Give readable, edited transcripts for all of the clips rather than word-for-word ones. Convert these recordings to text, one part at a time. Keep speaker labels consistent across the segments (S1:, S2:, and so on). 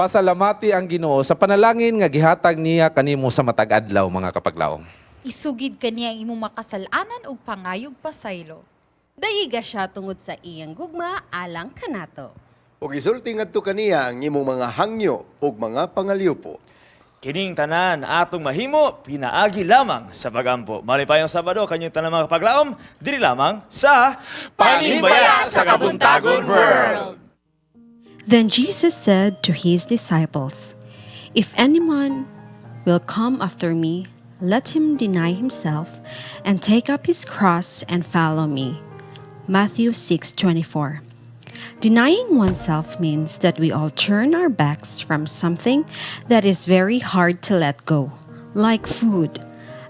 S1: Pasalamati ang Ginoo sa panalangin nga gihatag niya kanimo sa matag adlaw, mga kapaglaom.
S2: Isugid kaniya ang imong makasalanan ug pangayog pasaylo.
S3: Dayiga siya tungod sa iyang gugma alang kanato.
S4: Ug isulti ngadto kaniya ang imong mga hangyo ug mga pangalyupo.
S5: Kining tanan atong mahimo pinaagi lamang sa pagampo. Malipayong Sabado kanyang tanan, mga kapaglaom, diri lamang sa
S1: Panimbaya sa Kabuntagon World.
S6: Then Jesus said to his disciples, "If anyone will come after me, let him deny himself and take up his cross and follow me." Matthew 6:24. Denying oneself means that we all turn our backs from something that is very hard to let go, like food,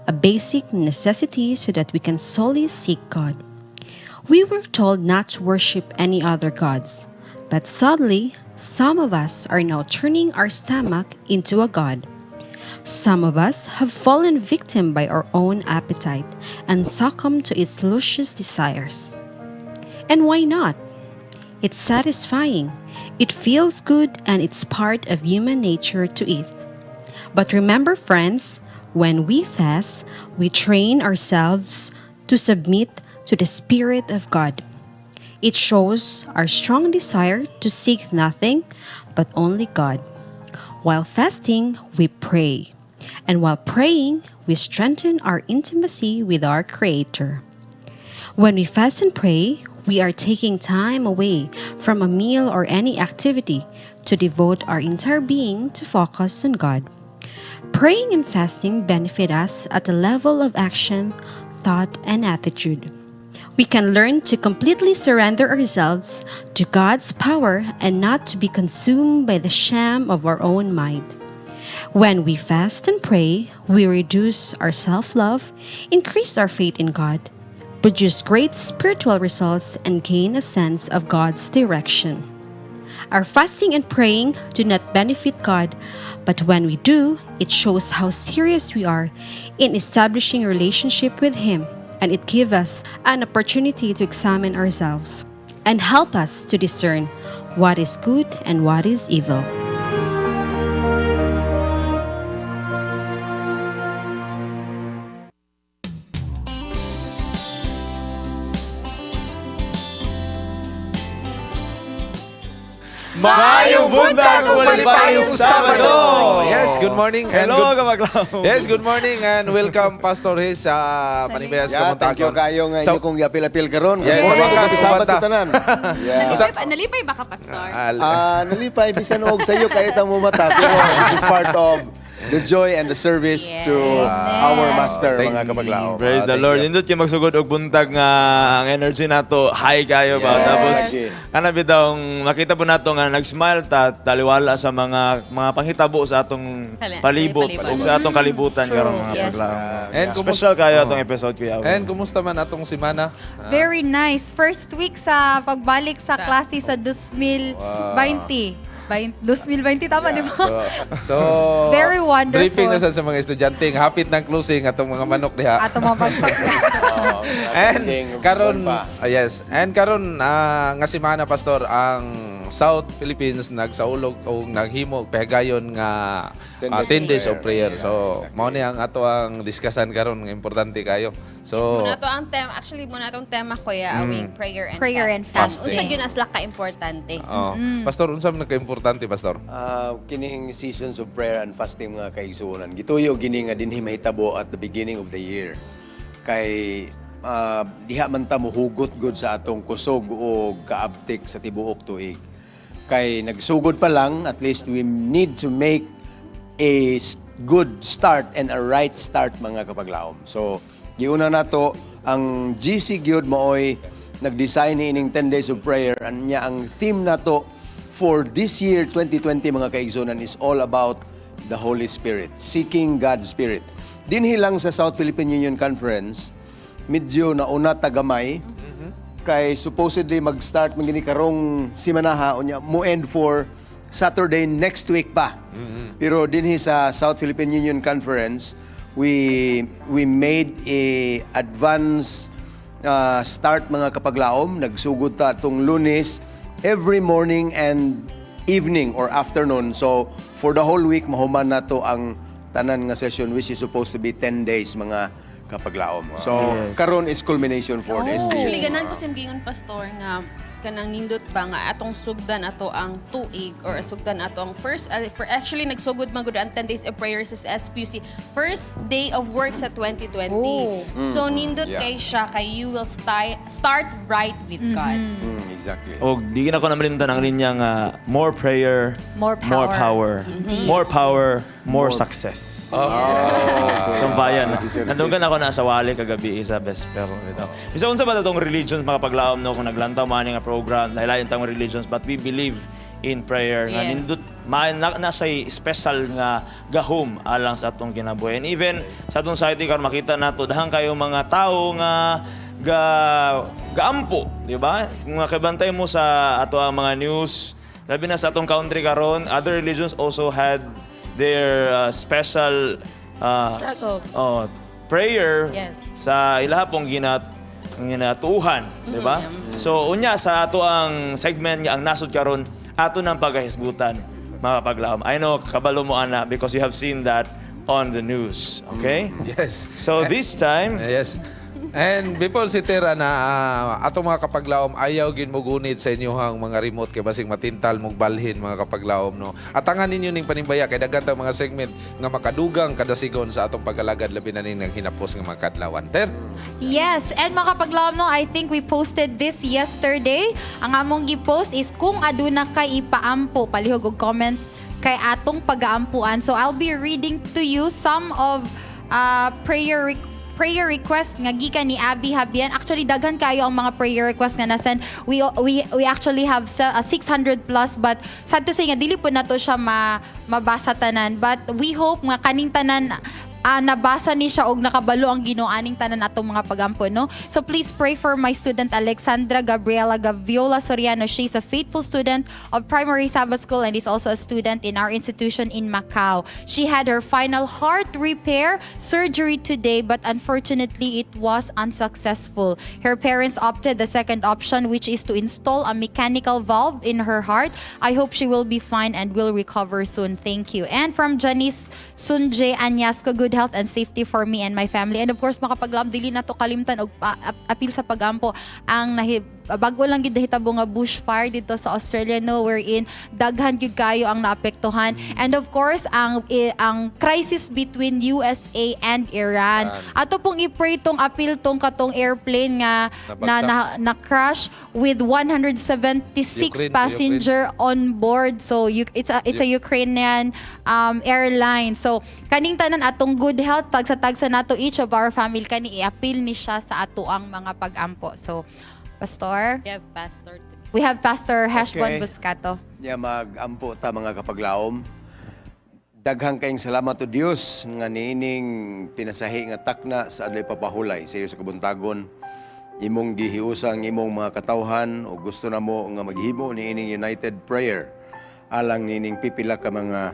S6: a basic necessity, so that we can solely seek God. We were told not to worship any other gods, but sadly, some of us are now turning our stomach into a god. Some of us have fallen victim by our own appetite and succumbed to its luscious desires. And why not? It's satisfying, it feels good, and it's part of human nature to eat. But remember, friends, when we fast, we train ourselves to submit to the Spirit of God. It shows our strong desire to seek nothing but only God. While fasting, we pray. And while praying, we strengthen our intimacy with our Creator. When we fast and pray, we are taking time away from a meal or any activity to devote our entire being to focus on God. Praying and fasting benefit us at the level of action, thought, and attitude. We can learn to completely surrender ourselves to God's power and not to be consumed by the sham of our own mind. When we fast and pray, we reduce our self love, increase our faith in God, produce great spiritual results, and gain a sense of God's direction. Our fasting and praying do not benefit God, but when we do, it shows how serious we are in establishing a relationship with Him, and it gives us an opportunity to examine ourselves and help us to discern what is good and what is evil.
S5: Maayong buntag ug malipayong Sabado!
S1: Yes, good morning and
S5: Hello,
S1: good
S5: kapaglaom.
S1: Yes, good morning and welcome, Pastor Hayes, sa Panimbaya sa
S4: Yeah, thank you
S1: Kabuntagon.
S4: kayo nga inyo kong giapil-apil karon.
S1: Yes,
S4: Good morning,
S1: sa wakas,
S4: happy Sabbath
S1: kumanta.
S4: sa tanan. Yeah.
S3: Nalipay ba ka, Pastor?
S4: Ah, nalipay bisan og sayo kayo ta mo mata, pero it is part of the joy and the service to our master, mga kapaglaom.
S5: Praise
S1: Ah,
S5: the
S1: thank
S5: Lord.
S1: you.
S5: Nindot kay magsugod og buntag nga ang energy nato high kayo ba.
S1: Yes.
S5: Tapos kana bitawng makita po nato nga nag-smile ta taliwala sa mga panghitabo sa atong palibot
S3: palibot.
S5: ug sa atong kalibutan karon, mga paglaom.
S1: And
S5: Special kayo atong episode, Kuya Alvin.
S1: And kumusta man atong semana?
S2: Very nice. First week sa pagbalik sa klase sa 2020. 2020, tama, di ba?
S1: So,
S2: Very wonderful.
S1: Briefing na sa mga estudyante nga hapit ng closing atong mga manok diha.
S2: Ato mga bagsak.
S1: And karon yes, and karon nga semana, Pastor, ang South Philippines nagsaulog o naghimo og pahagayon nga
S4: 10
S1: 10
S4: days
S1: days of
S4: of
S1: prayer.
S4: prayer.
S1: So, mao ni ang ato ang diskusan karon nga importante kayo. So,
S3: Yes, muna to ang tema. Actually, muna tong tema, Kuya Awing, prayer and
S2: Prayer and
S3: fasting.
S2: fasting.
S3: Unsa gyud asla ka-importante?
S1: Oh, Pastor, unsa man nagka-importante, Pastor?
S4: Kining seasons of prayer and fasting, mga kaigsuonan. Gituyo gini nga dinhi mahitabo at the beginning of the year. Kay diha man ta mohugot gud sa atong kusog o kaabtik sa tibuok tuig. Kay nagsugod pa lang, at least we need to make a good start and a right start, mga kapaglaom. So, giuna nato ang GC gyud maoy nag-design ni ining 10 days of prayer, and niya ang theme nato for this year 2020, mga kaigsunan, is all about the Holy Spirit, seeking God's Spirit. Dinhi lang sa South Philippine Union Conference, medyo nauna tagamay kay supposedly mag-start man gini karong simanaha unya mo end for Saturday next week pa. Pero dinhi sa South Philippine Union Conference, we made a advance start, mga kapaglaom. Nagsugod ta atong Lunes every morning and evening or afternoon. So for the whole week mahuman nato ang tanan nga session, which is supposed to be 10 days, mga kapaglaom. So karon is culmination for the SPUC.
S3: Actually, ganan ko sa gingon, Pastor, nga kanang nindot ba nga atong sugdan ato ang tuig or sugdan ato ang first for actually nagsugod man gud ang 10 days of prayers sa SPUC first day of work sa 2020.
S2: Oh.
S3: So nindot kay siya kay you will start right with God.
S4: Exactly.
S5: Og di na ko namalimtan ang linya nga more prayer,
S2: more
S5: more
S2: power.
S5: power,
S2: Indeed.
S5: more power, more success. Sampayan.
S4: Si Sir
S5: Nandunggan
S4: Chris.
S5: ako na sa wali kagabi sa Vesper. Bitaw. Bisa unsa ba tong religions, mga paglaom, no, kung naglantaw man nga program, lahi-lahi tang religions, but we believe in prayer nga nindot ma na, nasay special nga gahom alang sa atong kinabuhi. And even sa atong society karon makita nato dahang kayo mga tawo nga ga gaampo, di ba? Kung makibantay mo sa ato ang mga news, labi na sa atong country karon, other religions also had their special
S3: struggles.
S5: Oh, prayer sa ilaha pong ginatuuhan, di ba? So unya sa ato ang segment nga ang nasod karon ato nang pagahisgutan, mga paglaom. I know kabalo mo ana because you have seen that on the news, okay?
S1: Yes.
S5: So this time,
S1: Yes. And before si Tera na atong mga kapaglaom, ayaw gin mo gunit sa inyohang mga remote kay basig matintal mong balhin, mga kapaglaom, no. Atangan ninyo ning panimbaya kay daghan tang mga segment nga makadugang kadasigon sa atong pag-alagad, labi na ning hinapos nga mga kadlawan. Ter.
S2: Yes, and mga kapaglaom, no, I think we posted this yesterday. Ang among gi-post is kung aduna kay ipaampo, palihog og comment kay atong pagaampuan. So I'll be reading to you some of prayer request nga gikan ni Abby Habian. Actually, daghan kayo ang mga prayer request nga nasend. We actually have 600 plus, but sad to say nga dili po nato siya mabasa tanan. But we hope nga kaning tanan nabasa ni siya og nakabalo ang Ginoo aning tanan atong mga pagampo, no? So please pray for my student Alexandra Gabriela Gaviola Soriano. She's a faithful student of Primary Sabbath School and is also a student in our institution in Macau. She had her final heart repair surgery today, but unfortunately it was unsuccessful. Her parents opted the second option, which is to install a mechanical valve in her heart. I hope she will be fine and will recover soon. Thank you. And from Janice Sunjay Anyasco, good health and safety for me and my family. And of course, makapaglam, dili na to kalimtan og apil sa pagampo ang nahi bago lang gid nahitabo nga bushfire dito sa Australia, no, wherein daghan gyud kayo ang naapektuhan. And of course, ang crisis between USA and Iran. Ato pong i-pray tong apil tong katong airplane nga na
S1: nabagsak.
S2: Na crash with 176
S1: Ukraine,
S2: passenger on board. So you, it's a Ukrainian airline. So kaning tanan atong good health, tagsa-tagsa nato, each of our family, kani i-appeal ni siya sa ato ang mga pag-ampo. So Pastor,
S3: We have Pastor.
S2: We have Pastor Heshbon Buscato.
S4: Nya mag-ampo ta, mga kapaglaom. Daghang kayong salamat o Dios nga niining pinasahi nga takna sa adlaw papahulay sa iyo sa kabuntagon. Imong gihiusang imong mga katawhan o gusto namo nga maghimo niining united prayer alang niining pipila ka mga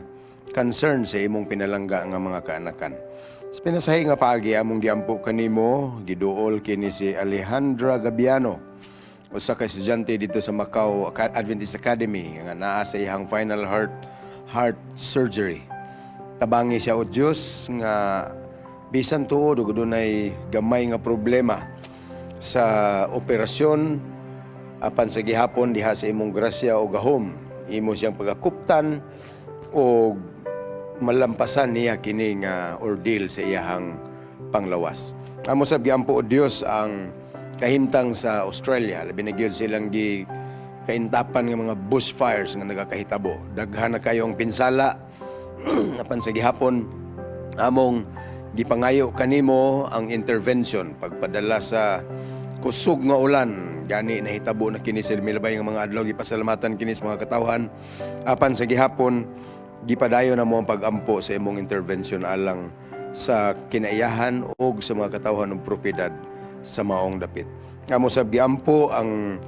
S4: concern sa imong pinalangga nga mga kaanakan. Sa pinasahi nga paagi among giampo kanimo, giduol kini si Alejandra Gabiano, usa ka estudyante dito sa Macau Adventist Academy nga naa sa iyang final heart surgery. Tabangi siya o Dios nga bisan tuod ug dunay gamay nga problema sa operasyon, apan sa gihapon diha sa imong grasya o gahom imo siyang pagakuptan o malampasan niya kini nga ordeal sa iyahang panglawas. Amo sab giampo o Dios ang kahimtang sa Australia, labi na gyud silang gi kaintapan nga mga bushfires nga nagakahitabo. Daghan na kayo ang pinsala, apan sa gihapon among gipangayo kanimo ang intervention, pagpadala sa kusog nga ulan. Gani nahitabo na kini sa milabay nga mga adlaw, gipasalamatan kini sa mga katawhan, apan sa gihapon gipadayon na mo ang pagampo sa imong intervention alang sa kinaiyahan og sa mga katawhan ug propiedad sa maong dapit. Amo sab giampo ang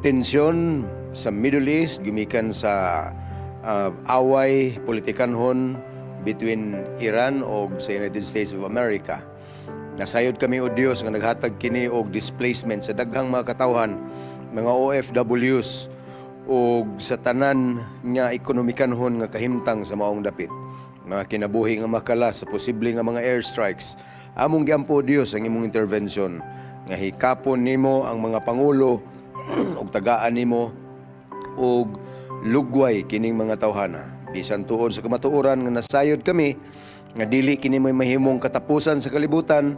S4: tensyon sa Middle East gumikan sa away politikanhon between Iran og sa United States of America. Nasayod kami o Dios nga naghatag kini og displacement sa daghang mga katawhan, mga OFWs. ug sa tanan nga ekonomikanhon nga kahimtang sa maong dapit. Mga kinabuhi nga makala sa posible nga mga airstrikes. Among giampo, Dios, ang imong intervention nga hikapon nimo ang mga pangulo ug tagaan nimo og lugway kining mga tawhana. Bisan tuod sa kamatuoran nga nasayod kami nga dili kini mo'y mahimong katapusan sa kalibutan,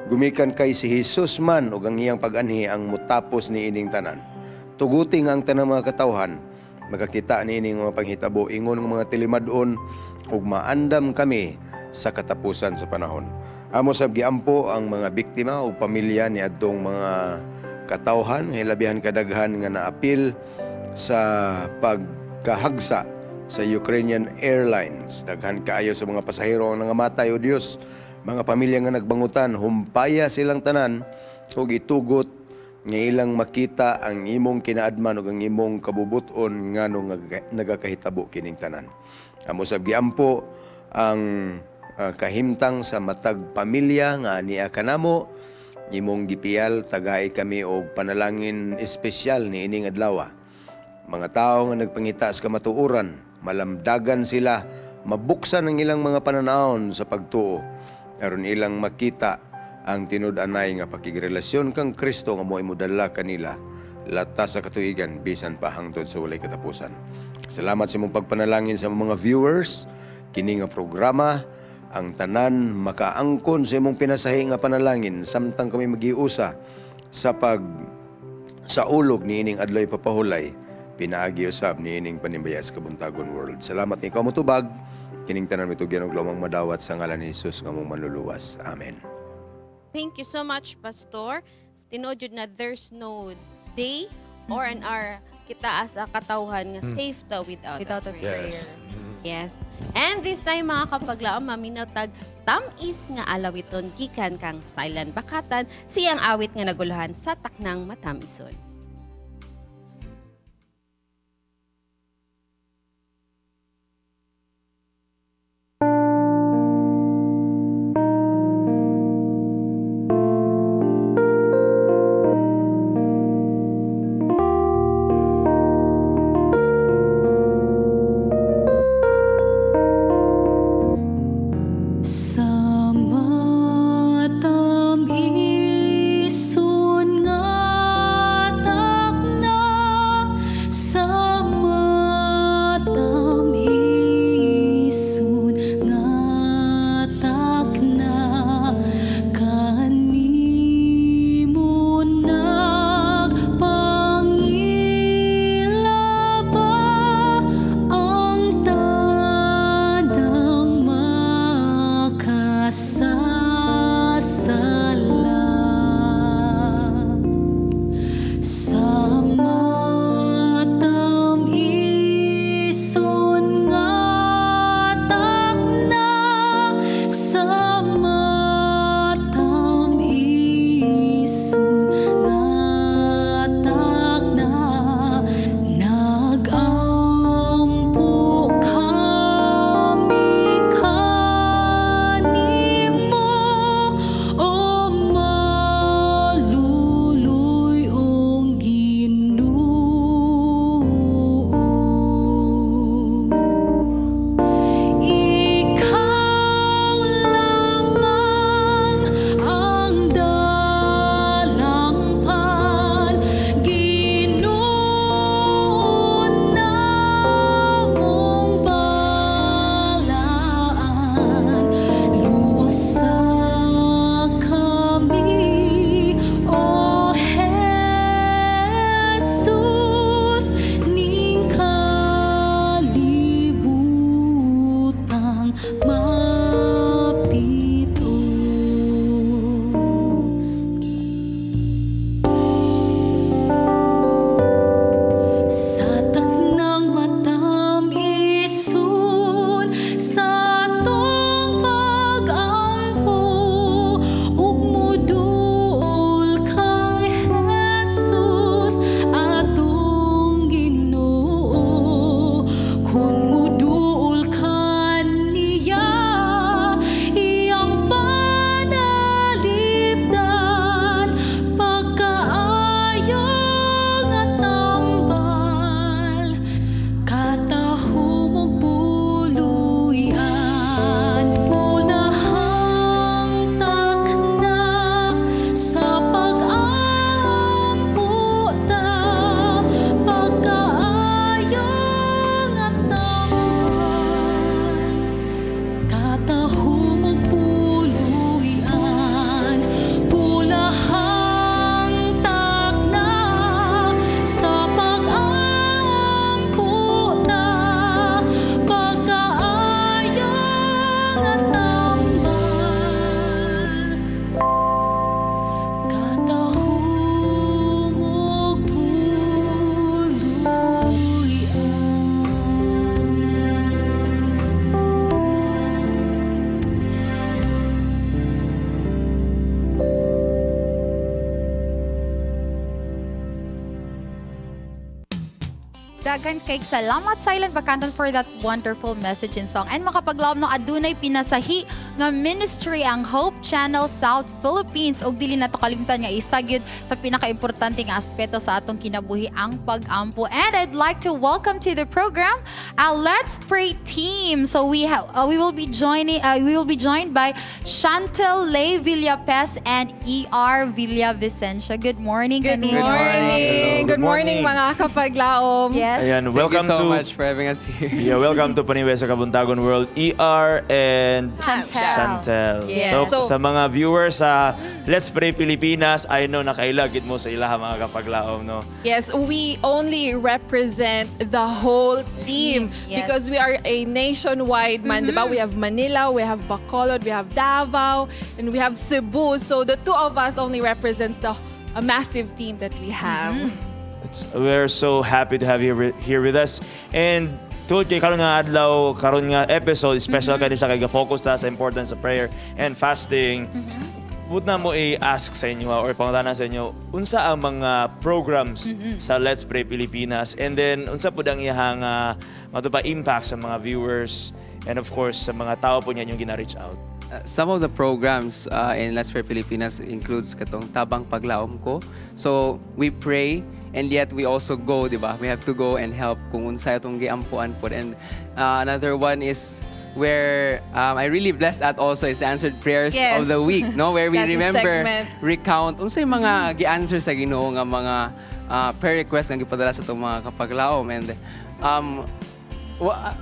S4: gumikan kay si Jesus man ug ang iyang pag-anhi ang mutapos ni ining tanan. Tuguti nga ang tanang mga katawhan makakita niining mga panghitabo ingon ng mga tilimad-on ug maandam kami sa katapusan sa panahon. Amo sab giampo ang mga biktima ug pamilya ni adtong mga katawhan nga hilabihan kadaghan nga naapil sa pagkahagsa sa Ukrainian Airlines. Daghan kaayo sa mga pasahero ang nangamatay, o Dios. Mga pamilya nga nagbangutan, humpaya silang tanan ug itugot nga ilang makita ang imong kinaadman ug ang imong kabubuton ngano nagakahitabo kining tanan. Amo sab giampo ang kahimtang sa matag pamilya nga ania kanamo imong gipiyal. Tagay kami og panalangin espesyal ni ining adlaw. Mga tao nga nagpangita sa kamatuoran, malamdagan sila, mabuksan ang ilang mga pananawon sa pagtuo, aron ilang makita ang tinud-anay nga pakigrelasyon kang Kristo nga mo'y modala kanila lata sa katuigan bisan pa hangtod sa walay katapusan. Salamat sa imong pagpanalangin sa mga viewers kini nga programa. Ang tanan makaangkon sa imong pinasahi nga panalangin samtang kami magiusa sa pag sa ulog niining adlaw papahulay pinaagi usab niining panimbaya sa Kabuntagon World. Salamat ni ikaw motubag kining tanan, mitugyan og lawang madawat sa ngalan ni Jesus nga among manluluwas. Amen.
S3: Thank you so much, Pastor. Tinuod jud na there's no day or an hour kita as a katawhan nga safe ta without,
S2: Without a prayer.
S1: Yes.
S3: Yes. And this time, mga kapaglaom, maminaw tag tamis nga alawiton gikan kang Silent Bakatan, siyang awit nga naguluhan sa taknang matamison.
S7: Sa matamison nga
S2: Daghan kay salamat, Silent Bakantan, for that wonderful message and song. And makapaglaom no, adunay pinasahi nga ministry ang Hope Channel South Philippines ug dili nato kalimtan nga isa gyud sa pinakaimportante nga aspeto sa atong kinabuhi ang pag-ampo. And I'd like to welcome to the program our Let's Pray team. So we will be joined by Chantel Lay Villapes and ER Villavicencio. Good morning,
S8: Good
S2: kanina.
S8: morning.
S5: Hello.
S8: Good morning, mga kapaglaom.
S2: Yes.
S5: Ayan, welcome
S9: Thank you so
S5: to
S9: much for having us here.
S5: Yeah, welcome to Panimbaya sa Kabuntagon World, ER and
S2: Chantel.
S5: Chantel.
S2: Yes.
S5: So,
S8: So-
S5: sa mga viewers sa Let's Pray Pilipinas, I know nakaila gid mo sa ilaha, mga kapaglaom, no?
S8: Yes, we only represent the whole team because we are a nationwide man, diba? We have Manila, we have Bacolod, we have Davao, and we have Cebu. So the two of us only represents the a massive team that we have.
S5: We're so happy to have you here with us. And tungod kay karon nga adlaw, karon nga episode, special kay siya kay ga-focus ta sa importance of prayer and fasting. Put na mo i-ask sa inyo ha, or pangutana sa inyo, unsa ang mga programs sa Let's Pray Pilipinas and then unsa pud ang iyahang mato pa impact sa mga viewers and of course sa mga tao po niya yung gina-reach out?
S9: Some of the programs in Let's Pray Pilipinas includes katong Tabang Paglaom Ko. So, we pray and yet we also go, di ba? We have to go and help kung unsay atong giampuan po. And another one is where I really blessed at also is answered prayers of the week, no? Where we
S8: That's a
S9: remember,
S8: segment.
S9: Recount unsay mga gi-answer sa Ginoo nga mga prayer request nga gipadala sa atong mga kapaglaom and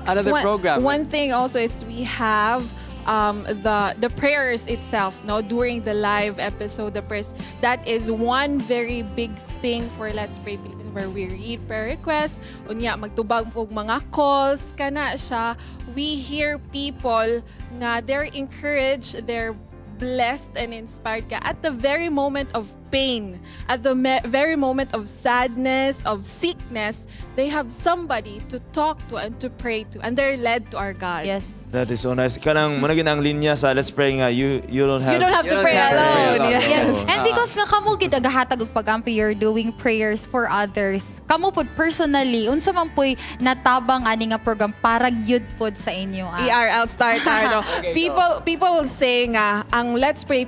S9: another program.
S8: One thing also is we have the prayers itself. No, during the live episode, the prayers. That is one very big thing for Let's Pray Philippines where we read prayer requests. Unya magtubag og mga calls kana siya. We hear people nga they're encouraged, they're blessed and inspired ka at the very moment of pain, at the very moment of sadness, of sickness, they have somebody to talk to and to pray to, and they're led to our God.
S5: That is so nice. Kanang muna ang linya sa Let's Pray nga you don't have
S8: You don't have
S9: You
S8: to
S9: don't
S8: pray
S9: have to pray
S8: alone.
S9: alone.
S8: Yes.
S2: Yes. And because nga kamo gid nagahatag og pag-ampo, you're doing prayers for others. Kamo pod personally, unsa man po'y natabang ani nga program para gyud pod sa inyo, ah?
S8: ER, I'll start, Arno.
S9: Okay, go.
S8: People will say nga, ang Let's Pray,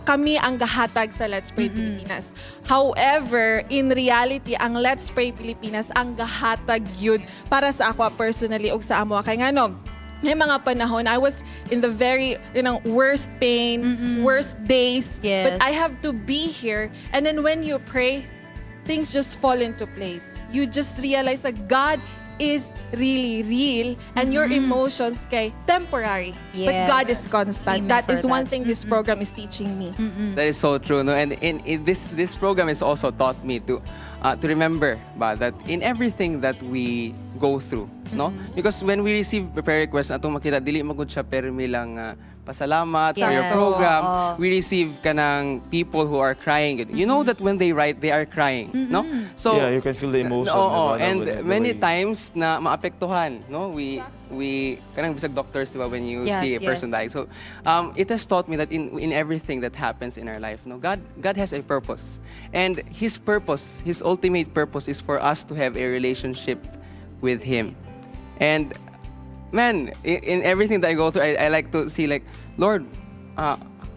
S8: kami ang gahatag sa Let's Pray Pilipinas. However, in reality, ang Let's Pray Pilipinas ang gahatag yun para sa ako personally ug sa amo. Kay ngano, may mga panahon, I was in the very worst pain, worst days. But I have to be here. And then when you pray, things just fall into place. You just realize that God is really real and your emotions kay temporary. But God is constant.
S2: Amen
S8: That
S2: for
S8: is one
S2: that.
S8: thing this program is teaching me.
S9: That is so true, no? And in this program has also taught me to remember ba that in everything that we go through, no? Because when we receive prayer requests, atong makita dili magud siya permi lang pasalamat for your program.
S2: Oo.
S9: We receive kanang people who are crying. You know that when they write, they are crying, no? So
S5: Yeah, you can feel the emotion,
S9: Oo,
S5: diba, no,
S9: and
S5: with the
S9: many
S5: way-
S9: times na maapektuhan, no? We kanang bisag doctors, diba, when you see a person dying. So, it has taught me that in everything that happens in our life, no, God has a purpose. And his purpose, his ultimate purpose is for us to have a relationship with him. And man, in everything that I go through, I like to see like, "Lord,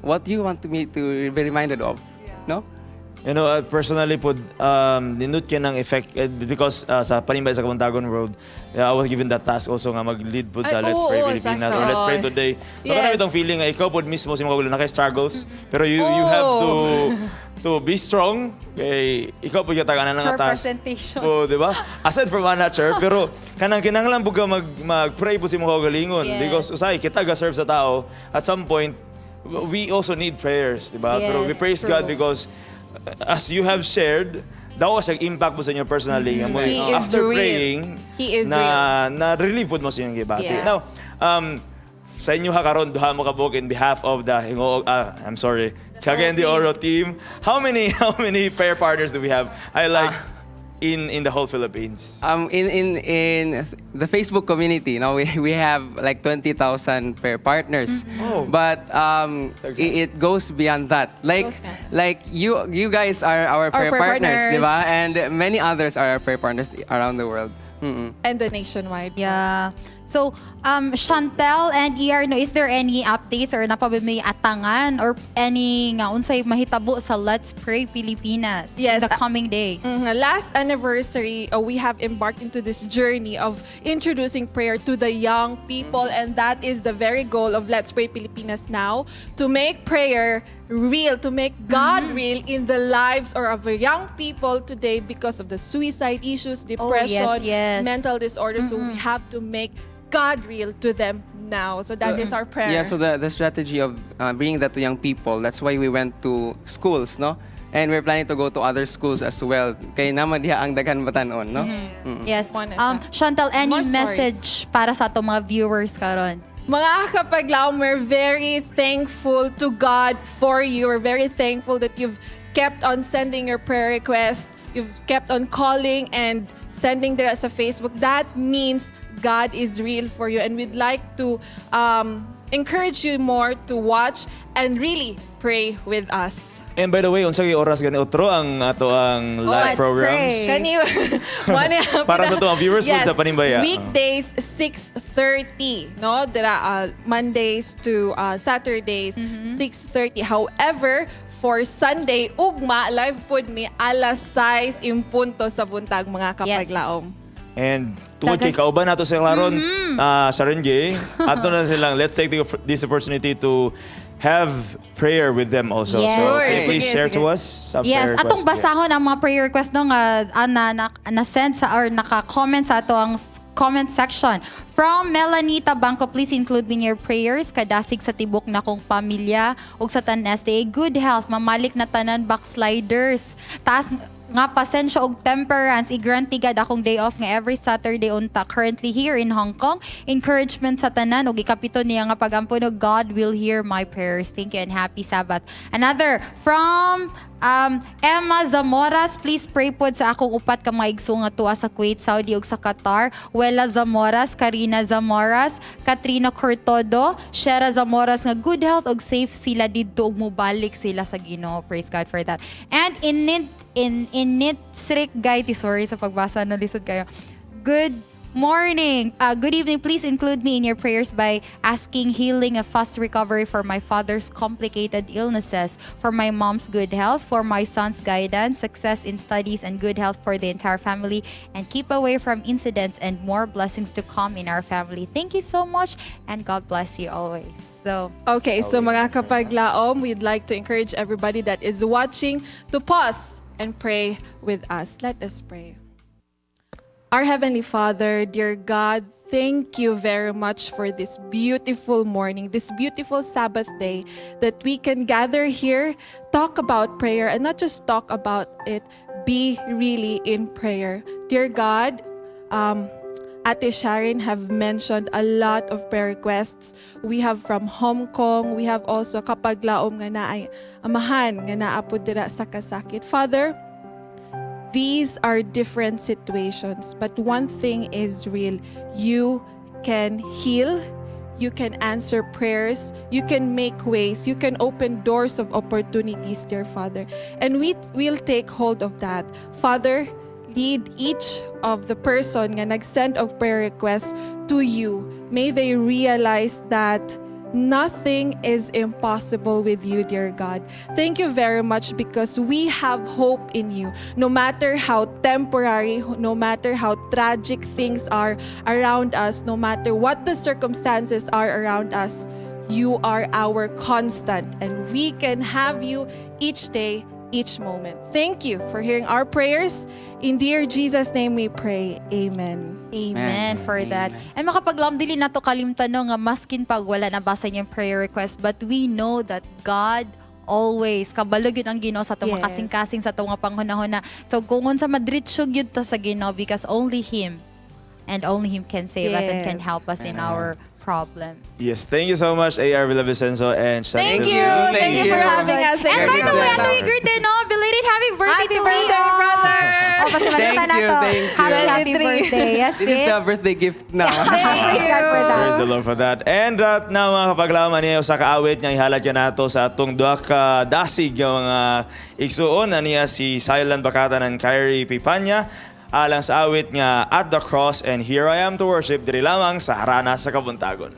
S9: what do you want me to be reminded of?" No?
S5: Personally po, nindot kay ng effect because sa Panimbaya sa Kabuntagon World, I was given that task also nga mag-lead po sa
S8: Ay,
S5: Let's Pray
S8: oo,
S5: Pilipinas
S8: sakto.
S5: or Let's Pray Today. So kanang itong feeling nga ikaw po mismo si mga gulo naka struggles pero you have to be strong kay ikaw po yung taganan nga
S2: For
S5: task.
S2: presentation.
S5: Po, di ba? Aside from ana, chair, pero kanang kinahanglan po ka mag-pray po sa imong kaugalingon because usahay kita ga serve sa tao at some point we also need prayers, di ba? Pero we praise God because as you have shared, daw sa impact po sa inyo personally. Nga mo,
S8: He is
S5: after
S8: real.
S5: praying,
S8: He is
S5: na,
S8: real.
S5: na relieve po mo sa inyong gibati. Now, sa inyo ha karon duha mo kabuk in behalf of the Hingoog, I'm sorry, Cagayan de Oro team. How many prayer partners do we have? I like in the whole Philippines.
S9: In the Facebook community, no, we have like 20,000 prayer partners.
S5: Oh.
S9: But it goes beyond that. Like
S8: Goes beyond that.
S9: like you guys are our prayer
S8: prayer
S9: partners,
S8: partners.
S9: di ba? And many others are our prayer partners around the world.
S8: And the nationwide.
S2: Yeah. So, Chantel and ER, no, is there any updates or naa pa ba may atangan or any nga unsay mahitabo sa Let's Pray Pilipinas in
S8: Yes,
S2: the coming days?
S8: Last anniversary, we have embarked into this journey of introducing prayer to the young people, and that is the very goal of Let's Pray Pilipinas now, to make prayer real, to make God real in the lives or of the young people today because of the suicide issues, depression, mental disorders. So we have to make God real to them now. So that is our prayer.
S9: Yeah, so the strategy of bringing that to young people, that's why we went to schools, no? And we're planning to go to other schools as well. Kay naa man diha ang daghan batan-on, no?
S2: Yes.
S8: Mo na siya.
S2: Chantel, any
S8: More stories.
S2: Message para sa atong mga viewers karon?
S8: Mga kapaglaom, we're very thankful to God for you. We're very thankful that you've kept on sending your prayer requests. You've kept on calling and sending there sa Facebook. That means God is real for you. And we'd like to encourage you more to watch and really pray with us.
S5: And by the way, unsa kay oras gani utro ang ato ang live
S2: Let's
S5: programs?
S2: pray.
S8: Can you,
S5: Para sa atong viewers po sa Panimbaya.
S8: Weekdays, 6:30, no? Dira, Mondays to Saturdays, 6:30. However, for Sunday, ugma, live pod mi alas 6 in punto sa buntag, mga kapaglaom.
S5: And tungod kay kauban nato sa klaron, Sharon Gay, ato na silang, let's take this opportunity to have prayer with them also. So, can you please
S8: Sige,
S5: share
S8: sige.
S5: to us some
S2: Yes,
S5: prayer
S2: atong
S5: requests?
S2: basahon ang mga prayer request no nga na send sa or naka-comment sa ato ang comment section. From Melanie Tabanco, "Please include me in your prayers. Kadasig sa tibok na kong pamilya ug sa tanan SDA. Good health, mamalik na tanan backsliders. Taas nga pasensya og temperance, i-grant God akong day off nga every Saturday unta, currently here in Hong Kong. Encouragement sa tanan ug ikapito niya nga pagampo no, God will hear my prayers. Thank you and happy Sabbath." Another from Emma Zamoras, "Please pray pod sa akong upat ka mga igsoon nga tuwa sa Kuwait, Saudi ug sa Qatar. Wela Zamoras, Karina Zamoras, Katrina Cortodo, Shera Zamoras nga good health ug safe sila didto ug mobalik sila sa Ginoo." Praise God for that. And init in Initsrik Gaiti, sorry sa pagbasa no, lisod kayo. "Good morning. Good evening. Please include me in your prayers by asking healing, a fast recovery for my father's complicated illnesses, for my mom's good health, for my son's guidance, success in studies, and good health for the entire family, and keep away from incidents and more blessings to come in our family. Thank you so much, and God bless you always." So,
S8: Okay, so mga kapaglaom, we'd like to encourage everybody that is watching to pause and pray with us. Let us pray. Our Heavenly Father, dear God, thank you very much for this beautiful morning, this beautiful Sabbath day that we can gather here, talk about prayer, and not just talk about it, be really in prayer. Dear God, Ate Sharon have mentioned a lot of prayer requests. We have from Hong Kong, we have also kapaglaom nga naay amahan nga naa pod dira sa kasakit. Father, these are different situations, but one thing is real. You can heal, you can answer prayers, you can make ways, you can open doors of opportunities, dear Father. And we will take hold of that. Father, lead each of the person nga nag-send of prayer requests to you. May they realize that nothing is impossible with you, dear God. Thank you very much because we have hope in you. No matter how temporary, no matter how tragic things are around us, no matter what the circumstances are around us, you are our constant and we can have you each day, each moment. Thank you for hearing our prayers. In dear Jesus' name we pray. Amen.
S2: Amen
S9: Amen.
S2: for that.
S9: Amen.
S2: And mga kapaglaom, dili nato kalimtan no, nga maskin pag wala nabasa niyang prayer request, but we know that God always kabalo gyud ang Ginoo sa atong mga kasing-kasing sa atong mga panghunahuna. So kung unsa madritso gyud ta sa Ginoo because only Him and only Him can save us and can help us in our problems.
S5: Yes, thank you so much, AR Villavicencio and Chantel.
S8: Thank you. Thank you for having us.
S2: And by the way,
S9: Thank
S2: ato
S9: you.
S2: i-greet no, belated happy birthday
S8: Happy
S2: to
S8: birthday,
S2: Leo.
S8: brother!
S2: Oh, basta
S9: Thank
S2: malimutan
S9: you,
S2: nato.
S9: thank you.
S2: Happy, happy
S8: 23.
S2: birthday. Yes,
S9: This is
S2: babe.
S9: the birthday gift now.
S8: Thank
S2: Praise God for that.
S5: Praise the Lord for that. And right now, mga kapaglaom, niya sa kaawit nga ihalad niya nato sa atong duha ka dasig nga mga igsuon. Aniya si Silent Bakatan and Kyrie Pipanya. alang sa awit nga At the Cross and Here I Am to Worship diri lamang sa Harana sa Kabuntagon.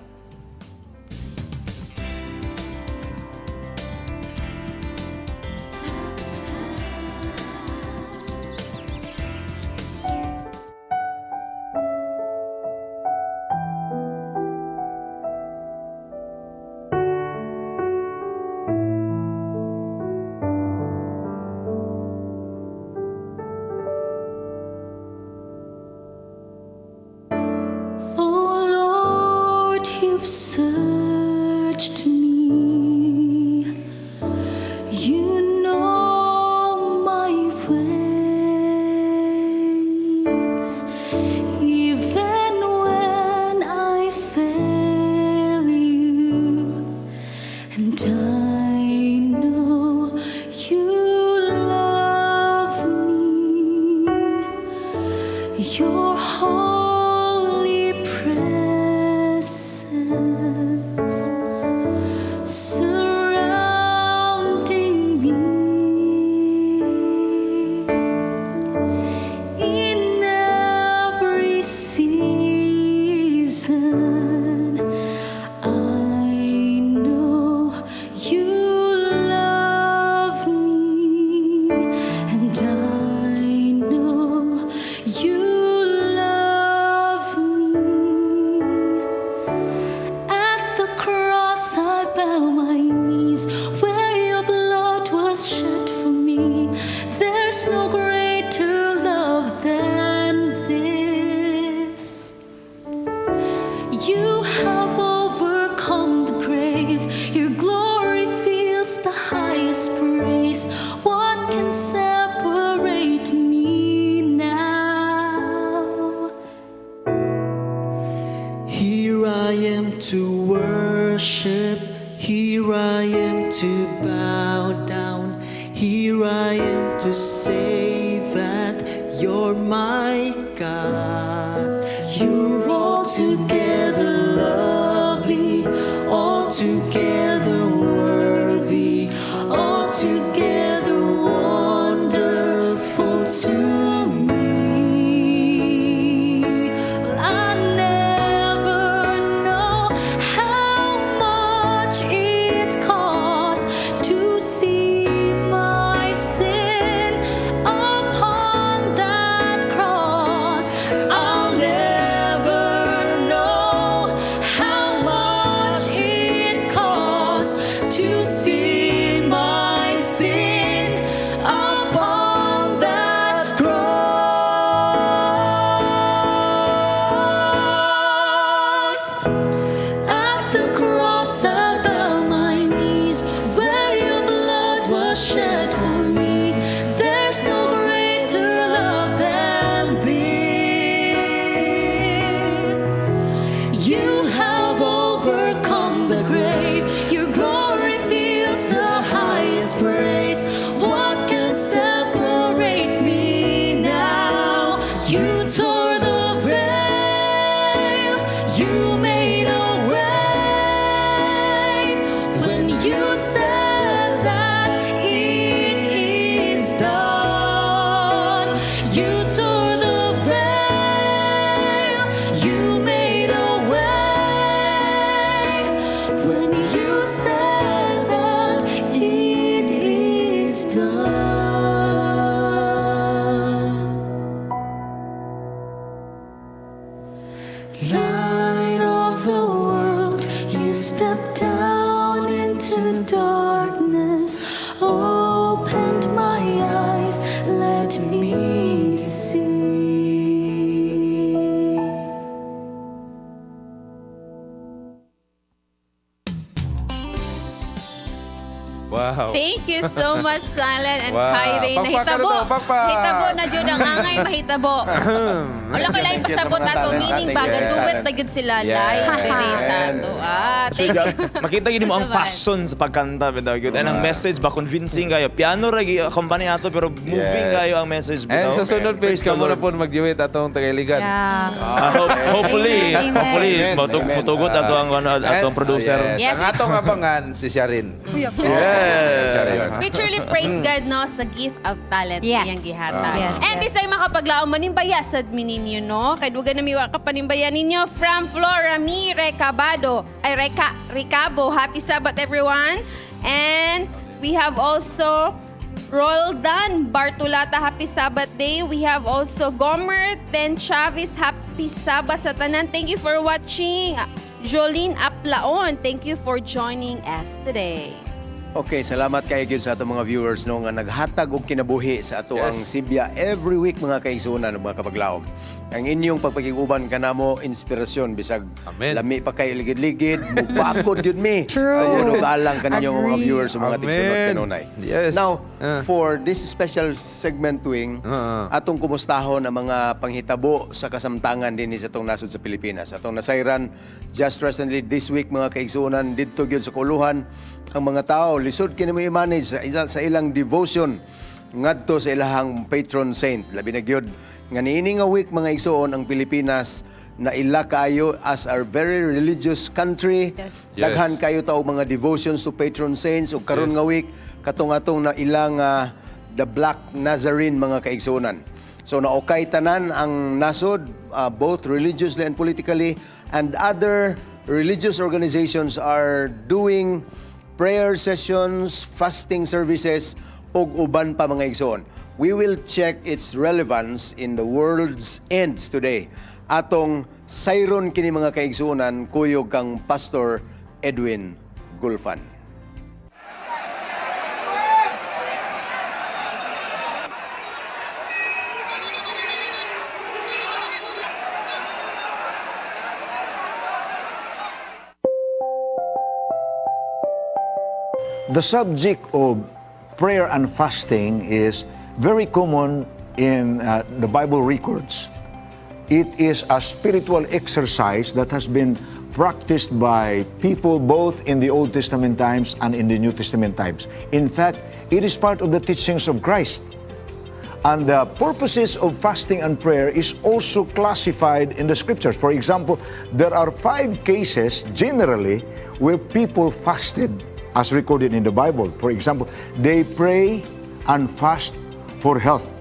S7: Oh Lord, you've searched me. You know my ways. Even when I fail you, and I know you love me. Your holy presence surrounding me in every season. I know you love me, and I know you love me. At the cross, I bow my knees where your blood was shed for me. There's no greater love than this. You have overcome the grave. Your glory fills the highest praise. What can separate me now?
S10: Here I am to worship. Here I am to bow down. Here I am to say that you're my God. You're altogether lovely, altogether worthy, altogether wonderful to me.
S7: Well, I never know how much it costs to see my sin upon that cross.
S10: I'll never know how much it costs to see my sin upon that cross.
S7: At the cross, I bow my knees where your blood was shed for me. There's no greater love than this. You have overcome the grave. Your glory fills the highest praise. What can separate me now? You tore the veil. You made a way when you said that it is done. You tore the veil. You made a way when you said that it is done. Light of the world, you stepped down into darkness, opened my eyes, let me see.
S1: Wow.
S3: Thank you so much, Alan and Kyrie.
S1: Pakpak
S3: Nahitabo.
S1: na to, pakpak.
S3: Nahitabo na jud ang angay mahitabo. Wala ko laing
S4: Thank you sa
S3: pasabot
S4: mga
S3: ato
S4: talent,
S3: meaning
S4: thank
S3: ba
S4: you,
S3: gaduet
S4: talent.
S3: ba gyud sila live diri sa ato. Ah, thank you.
S5: Makita gid mo ang
S3: Salamat.
S5: passion sa pagkanta bitaw gyud. And ang message ba convincing kayo. Piano ra gi accompany ato pero moving kayo ang message
S1: And
S5: bitaw.
S1: sa sunod page,
S5: Praise the
S1: kamo na
S5: Lord.
S1: po mag-duet atong tagailigan.
S2: Yeah.
S5: Hopefully,
S2: Amen.
S5: hopefully
S1: Amen.
S5: mutugot ato ang ano, atong producer.
S1: Yes.
S3: Yes.
S1: Ang atong abangan si Sharin.
S8: Kuya,
S1: Yes. Yes.
S3: We truly praise God, no, sa gift of talent iyang gihatag. And this ay makapaglaom manimbaya sad mi ninyo, no? Kay duga na miwa ka panimbaya ninyo from Flora Mi Recabado. Ay, Reca, Recabo. Happy Sabbath, everyone. And we have also Roldan Bartulata, happy Sabbath day. We have also Gomer Ten Chavez, happy Sabbath sa tanan. Thank you for watching. Jolene Aplaon, thank you for joining us today.
S4: Okay, salamat kay gyud sa atong mga viewers, no, nga naghatag og kinabuhi sa ato ang Sibya every week, mga kaigsuonan ug mga kapaglaom. Ang inyong pagpakig-uban kanamo inspirasyon bisag
S1: Amen.
S4: lami pa kay ligid-ligid, mubakod gyud mi.
S2: True.
S4: Tungod og alang kaninyong mga
S2: Agree.
S4: viewers ug mga tigsunod
S1: Amen.
S4: kanunay. Now, for this special segment tuwing atong kumustahon ang mga panghitabo sa kasamtangan dinhi sa atong nasod sa Pilipinas. Atong nasayran just recently this week, mga kaigsuonan, didto gyud sa kuluhan ang mga tao lisod kini mo i-manage sa ilang devotion ngadto sa ilahang patron saint. Labi na gyud nga niini nga week, mga igsuon, ang Pilipinas na ila kaayo as our very religious country. Daghan kayo tao mga devotions to patron saints ug karon nga week katong atong na ilang the Black Nazarene, mga kaigsuonan. So naukay tanan ang nasod, both religiously and politically, and other religious organizations are doing prayer sessions, fasting services ug uban pa, mga igsoon. We will check its relevance in the world's ends today. Atong sayron kini, mga kaigsuonan, kuyog kang Pastor Edwin Gulfan.
S11: The subject of prayer and fasting is very common in the Bible records. It is a spiritual exercise that has been practiced by people both in the Old Testament times and in the New Testament times. In fact, it is part of the teachings of Christ. And the purposes of fasting and prayer is also classified in the scriptures. For example, there are five cases generally where people fasted as recorded in the Bible. For example, they pray and fast for health.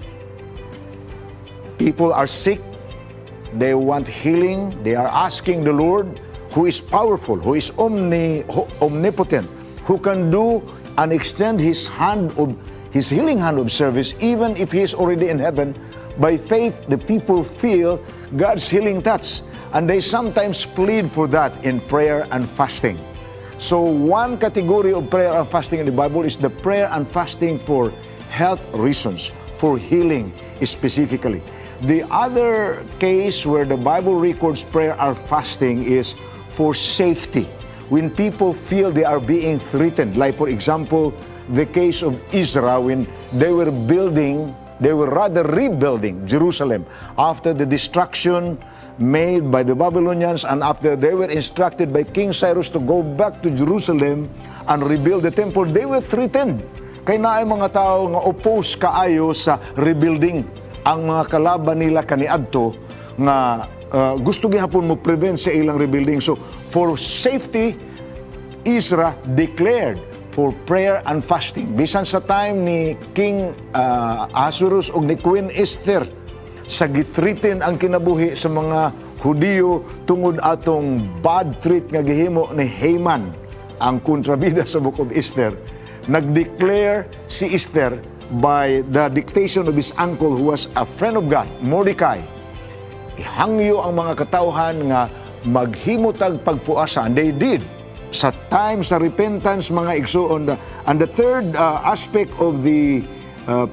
S11: People are sick, they want healing, they are asking the Lord, who is powerful, who is omnipotent, who can do and extend his healing hand of service even if he is already in heaven. By faith, the people feel God's healing touch, and they sometimes plead for that in prayer and fasting. So one category of prayer and fasting in the Bible is the prayer and fasting for health reasons, for healing specifically. The other case where the Bible records prayer or fasting is for safety. When people feel they are being threatened, like, for example, the case of Israel when they were building, they were rather rebuilding Jerusalem after the destruction made by the Babylonians and after they were instructed by King Cyrus to go back to Jerusalem and rebuild the temple, they were threatened. Kay naay mga tao nga oppose kaayo sa rebuilding, ang mga kalaban nila kaniadto nga gusto gihapon mo prevent sa ilang rebuilding. So for safety, Ezra declared for prayer and fasting. Bisan sa time ni King Ahasuerus ug ni Queen Esther, sa gi-threaten ang kinabuhi sa mga Hudiyo tungod atong bad treat nga gihimo ni Haman, ang kontrabida sa Book of Esther, nag-declare si Esther by the dictation of his uncle who was a friend of God, Mordecai. Ihangyo ang mga katawhan nga maghimutag pagpuasa, and they did sa time sa repentance, mga igsuon. And the third aspect of the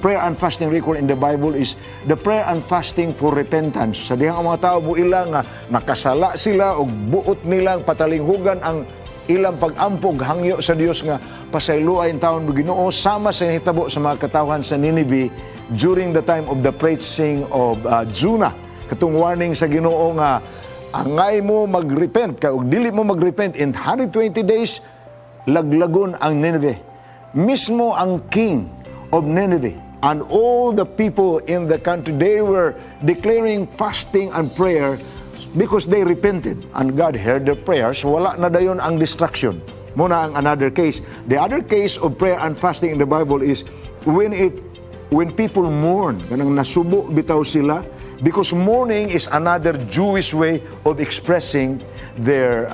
S11: prayer and fasting record in the Bible is the prayer and fasting for repentance, sa dihang ang mga tao muila nga nakasala sila og buot nilang patalinghugan ang ilang pag-ampo, hangyo sa Dios nga pasayloa taon mo, Ginoo, sama sa nahitabo sa mga katawhan sa Nineveh during the time of the preaching of Jonah, katong warning sa Ginoo nga angay mo magrepent kay og dili mo magrepent in 120 days laglagon ang Nineveh. Mismo ang king of Nineveh and all the people in the country, they were declaring fasting and prayer because they repented and God heard their prayers. Wala na dayon ang destruction. Mao na ang another case. The other case of prayer and fasting in the Bible is when people mourn, kanang nasubo bitaw sila, because mourning is another Jewish way of expressing their,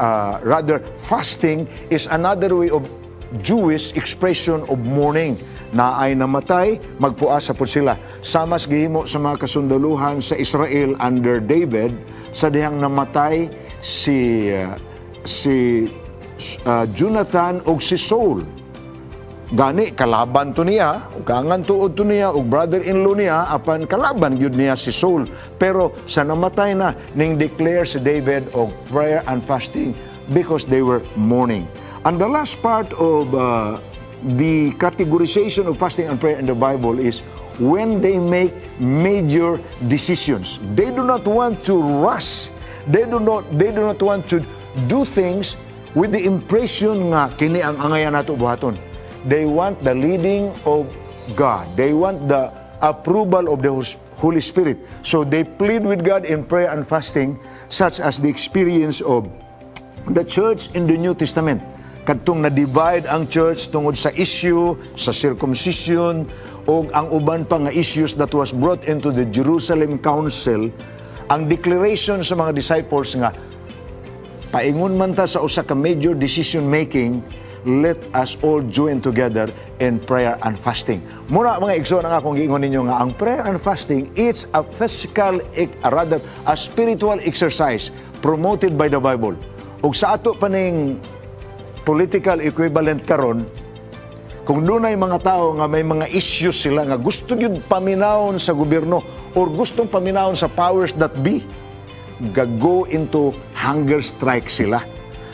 S11: rather, fasting is another way of Jewish expression of mourning. Naay namatay, magpuasa po sila. Samas gihimo sa mga kasundaluhan sa Israel under David, sa dihang namatay si Jonathan og si Saul. Gani kalaban to niya, ugangan tuod to niya, ug brother-in-law niya, apan kalaban gyud niya si Saul. Pero sa namatay na, ning declare si David og prayer and fasting because they were mourning. And the last part of the categorization of fasting and prayer in the Bible is when they make major decisions. They do not want to rush. They do not want to do things with the impression nga kini ang angayan nato buhaton. They want the leading of God. They want the approval of the Holy Spirit. So they plead with God in prayer and fasting, such as the experience of the church in the New Testament. Kadtong na-divide ang church tungod sa issue, sa circumcision, o ang uban pa nga issues that was brought into the Jerusalem Council, ang declaration sa mga disciples nga paingon man ta sa usa ka major decision making, let us all join together in prayer and fasting. Mao na, mga igsoon, ang akong giingon ninyo nga ang prayer and fasting, it's a physical, rather a spiritual exercise promoted by the Bible. Ug sa ato pa ning political equivalent karon, kung dunay mga tao nga may mga issues sila nga gusto gyud paminawon sa gobyerno or gustong paminawon sa powers that be, ga-go into hunger strike sila.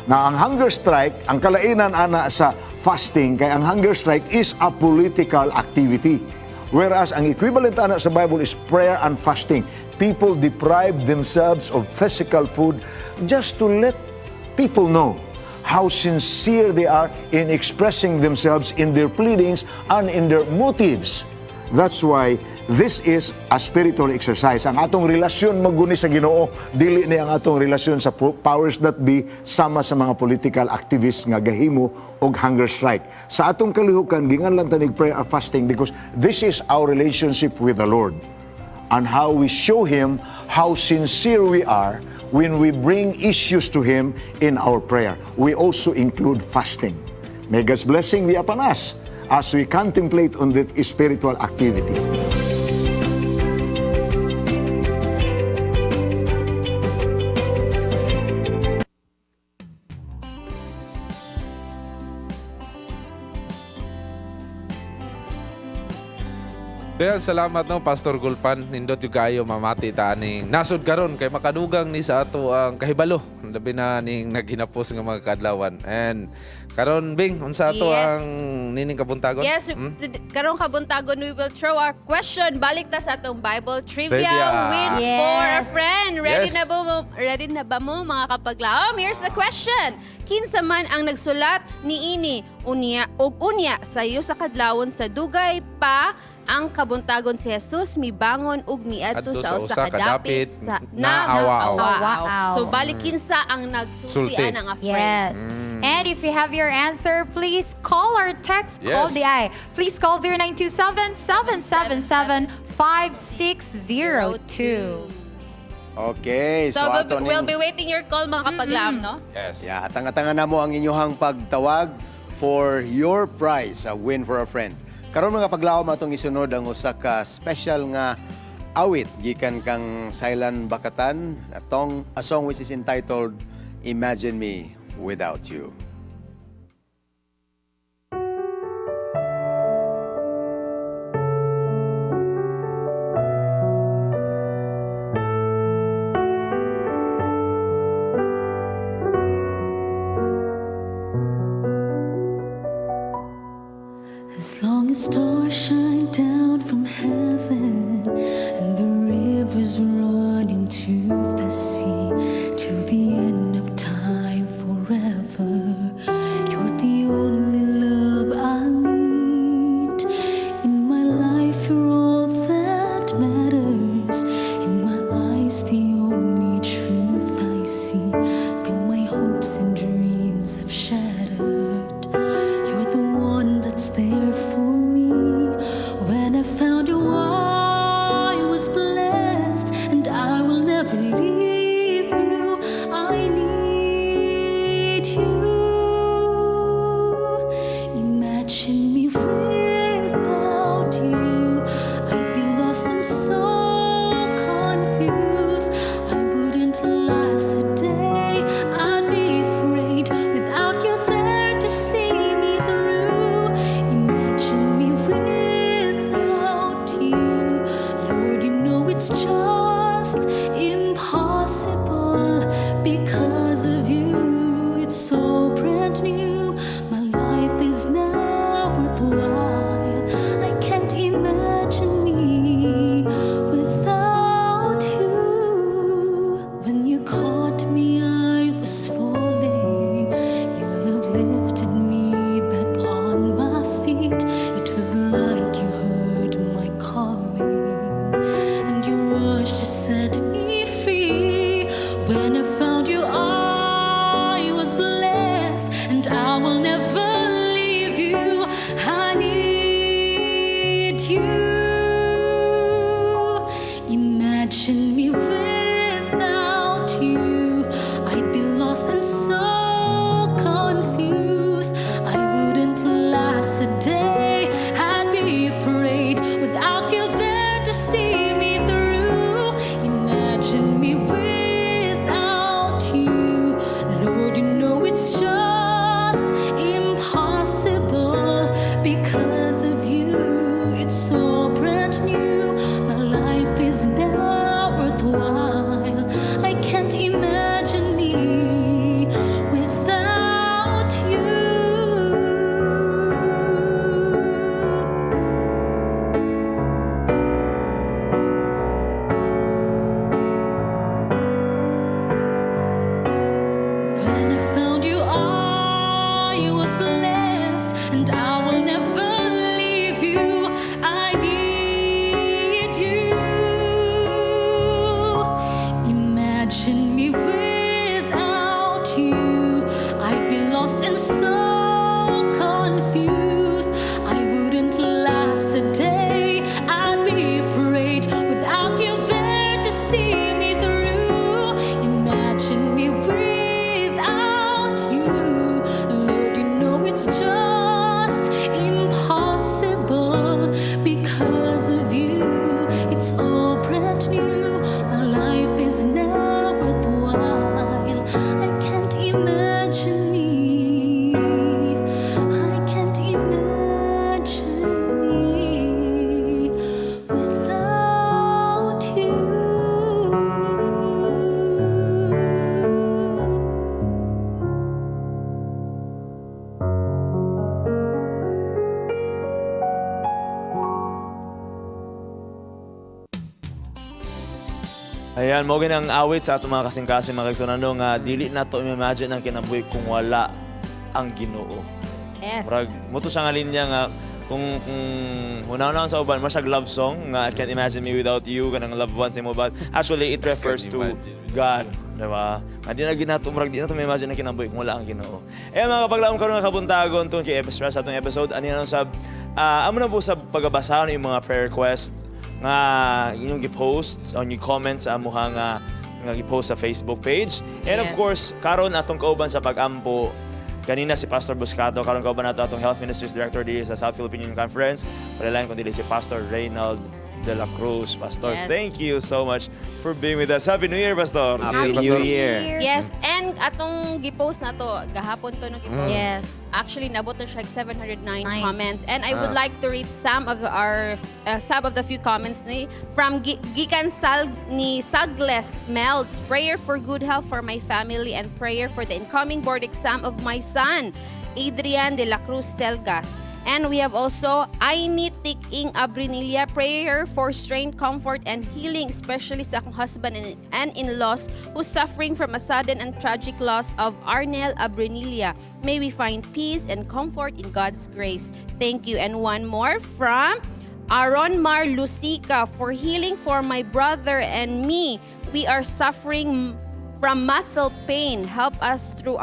S11: Na ang hunger strike, ang kalainan ana sa fasting, kay ang hunger strike is a political activity. Whereas ang equivalent ana sa Bible is prayer and fasting. People deprive themselves of physical food just to let people know how sincere they are in expressing themselves in their pleadings and in their motives. That's why this is a spiritual exercise. Ang atong relasyon maguni sa Ginoo, dili ni ang atong relasyon sa powers that be, sama sa mga political activists nga gahimo og hunger strike. Sa atong kalihukan, ginganlan ta nig prayer and fasting because this is our relationship with the Lord and how we show Him how sincere we are when we bring issues to Him in our prayer. We also include fasting. May God's blessing be upon us as we contemplate on that spiritual activity.
S1: Kaya salamat, no, Pastor Gulpan. Nindot gyud kaayo mamati ta aning nasod karon kay makadugang ni sa ato ang kahibalo, labi na ning naghinapos nga mga kaadlawan. And karon, Bing, unsa ato ang nining kabuntagon?
S3: Yes, karong kabuntagon we will throw our question. Balik ta sa atong Bible trivia,
S1: Trivia.
S3: Win for a friend. Ready na ba mo? Ready na ba mo, mga kapaglaom? Here's the question. Kinsa man ang nagsulat niini unya og unya sayo sa kadlawon sa dugay pa ang kabuntagon si Jesus mibangon ug miadto
S1: Adto
S3: sa usa ka dapit sa
S1: na awa-aw.
S2: Awa-aw.
S3: So balik, kinsa ang nagsulti
S1: Sulti.
S3: ana nga phrase?
S2: Yes. And if you have your answer, please call or text. Call the I. Please call 0927-777-5602.
S4: Okay, so,
S3: So, we'll,
S4: ato
S3: we'll
S4: ning-
S3: be waiting your call, mga kapaglaom, no?
S1: Yes.
S4: Yeah, atang-atangan na mo ang inyuhang pagtawag for your prize, a win for a friend. Karon, mga paglaom, atong isunod ang usa ka special nga awit gikan kang Sailan Bakatan, atong a song which is entitled Imagine Me Without You.
S7: As long as stars shine down from heaven and the rivers run into the sea, till the end of time forever, you're the only love I need. In my life, you're all that matters. In my eyes, the only truth I see. Though my hopes and dreams have shattered. It's all brand new. My life is now worthwhile. I can't imagine me without you. When you caught me, I was falling. Your love lifted me back on my feet. It was like you heard my calling, and you rushed to set me free. When I found you, I was blessed, and I will never leave you. I need you. Imagine me without you. I'd be lost and so confused. I wouldn't last a day. I'd be afraid without you there to see me through. Imagine me without you. Lord, you know it's just impossible. Because of you, it's all brand new. My life is now worthwhile. I can't imagine me without you. When I found you, I was blessed, and I will never leave you. I need you. Imagine me without you. I'd be lost and so confused. I wouldn't last a day. I'd be afraid without you there to see me through. Imagine me without you. Lord, you know it's just impossible. Because of you, it's all brand new. My life is now worthwhile. I can't imagine me. I can't imagine me without you.
S5: Ayan, mao ang awit sa atong mga kasing-kasing, mga kaigsuonan, no, nga dili na to imagine ang kinabuhi kung wala ang Ginoo. Murag mao to siya nga linya nga kung hunaw sa uban, masag love song nga "I can't imagine me without you," kanang loved ones nimo, but actually it refers to
S1: imagine.
S5: God, di ba? Nga di na ginato, murag di na to ma-imagine ang kinabuhi kung wala ang Ginoo. Eh, mga kapaglaom, karon nga kabuntagon tungkol kay episode sa atong episode ani na sab amo na po sa pagabasahon yung mga prayer request nga inyong gi-post on yung comments sa amuha nga gi-post sa Facebook page. And of course, karon atong kauban sa pag-ampo kanina si Pastor Buscato, karon kauban nato atong Health Ministries Director diri sa South Philippine Union Conference. Palalain kun dili si Pastor Reynald de la Cruz. Pastor, thank you so much for being with us. Happy New Year, Pastor.
S9: Happy New Year.
S3: Yes, and atong gipost na to, gahapon to no gipost. Actually, nabot na siya 709
S2: Nine.
S3: Comments. And I would like to read some of the few comments ni from gikan Sal ni Sagles Melds. "Prayer for good health for my family and prayer for the incoming board exam of my son, Adrian de la Cruz Selgas." And we have also Aini Tiking Abrinilia, "Prayer for strength, comfort, and healing, especially sa akong husband and in-laws who's suffering from a sudden and tragic loss of Arnel Abrinilia. May we find peace and comfort in God's grace. Thank you." And one more from Aaron Mar Lucica, "For healing for my brother and me. We are suffering from muscle pain. Help us through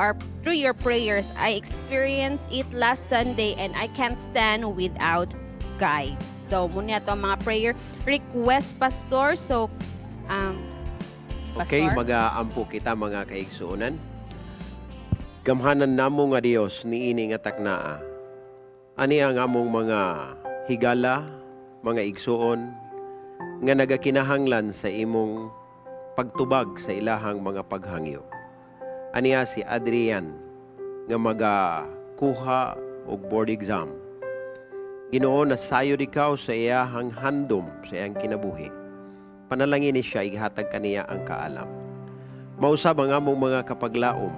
S3: your prayers. I experienced it last Sunday and I can't stand without guides." So, mao to ang mga prayer request, Pastor. So,
S12: Okay,
S3: Pastor?
S12: Mag-aampo kita, mga kaigsuonan. Gamhanan namo nga Dios, niini nga taknaa. Ani ang among mga higala, mga igsuon nga nagakinahanglan sa imong pagtubag sa ilahang mga paghangyo. Aniya si Adrian nga magakuha og board exam. Ginoo, nasayod ikaw sa iyahang handom sa iyang kinabuhi. Panalangin ni siya, ihatag kaniya ang kaalam. Mausab ang among mga kapaglaom.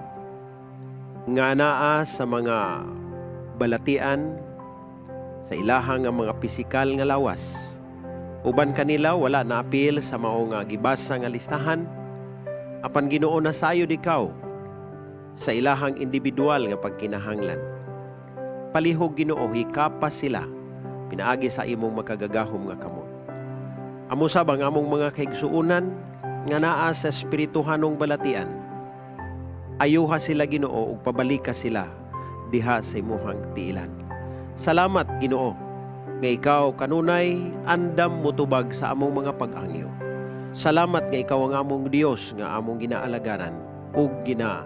S12: Nga naa sa mga balatian sa ilahang nga mga pisikal nga lawas. Uban kanila wala naapil sa mao nga gibasa nga listahan, apan, Ginoo, nasayod ikaw sa ilahang individual nga pagkinahanglan. Palihog, Ginoo, hikapa sila pinaagi sa imong makagagahom nga kamot. Amo sab ang among mga kaigsuonan nga naa sa espirituhanong balatian. Ayuha sila, Ginoo, ug pabalika sila diha sa imuhang tiilan. Salamat, Ginoo, nga ikaw kanunay andam motubag sa among mga pag-angyo. Salamat nga ikaw ang among Dios nga among ginaalagaran ug gina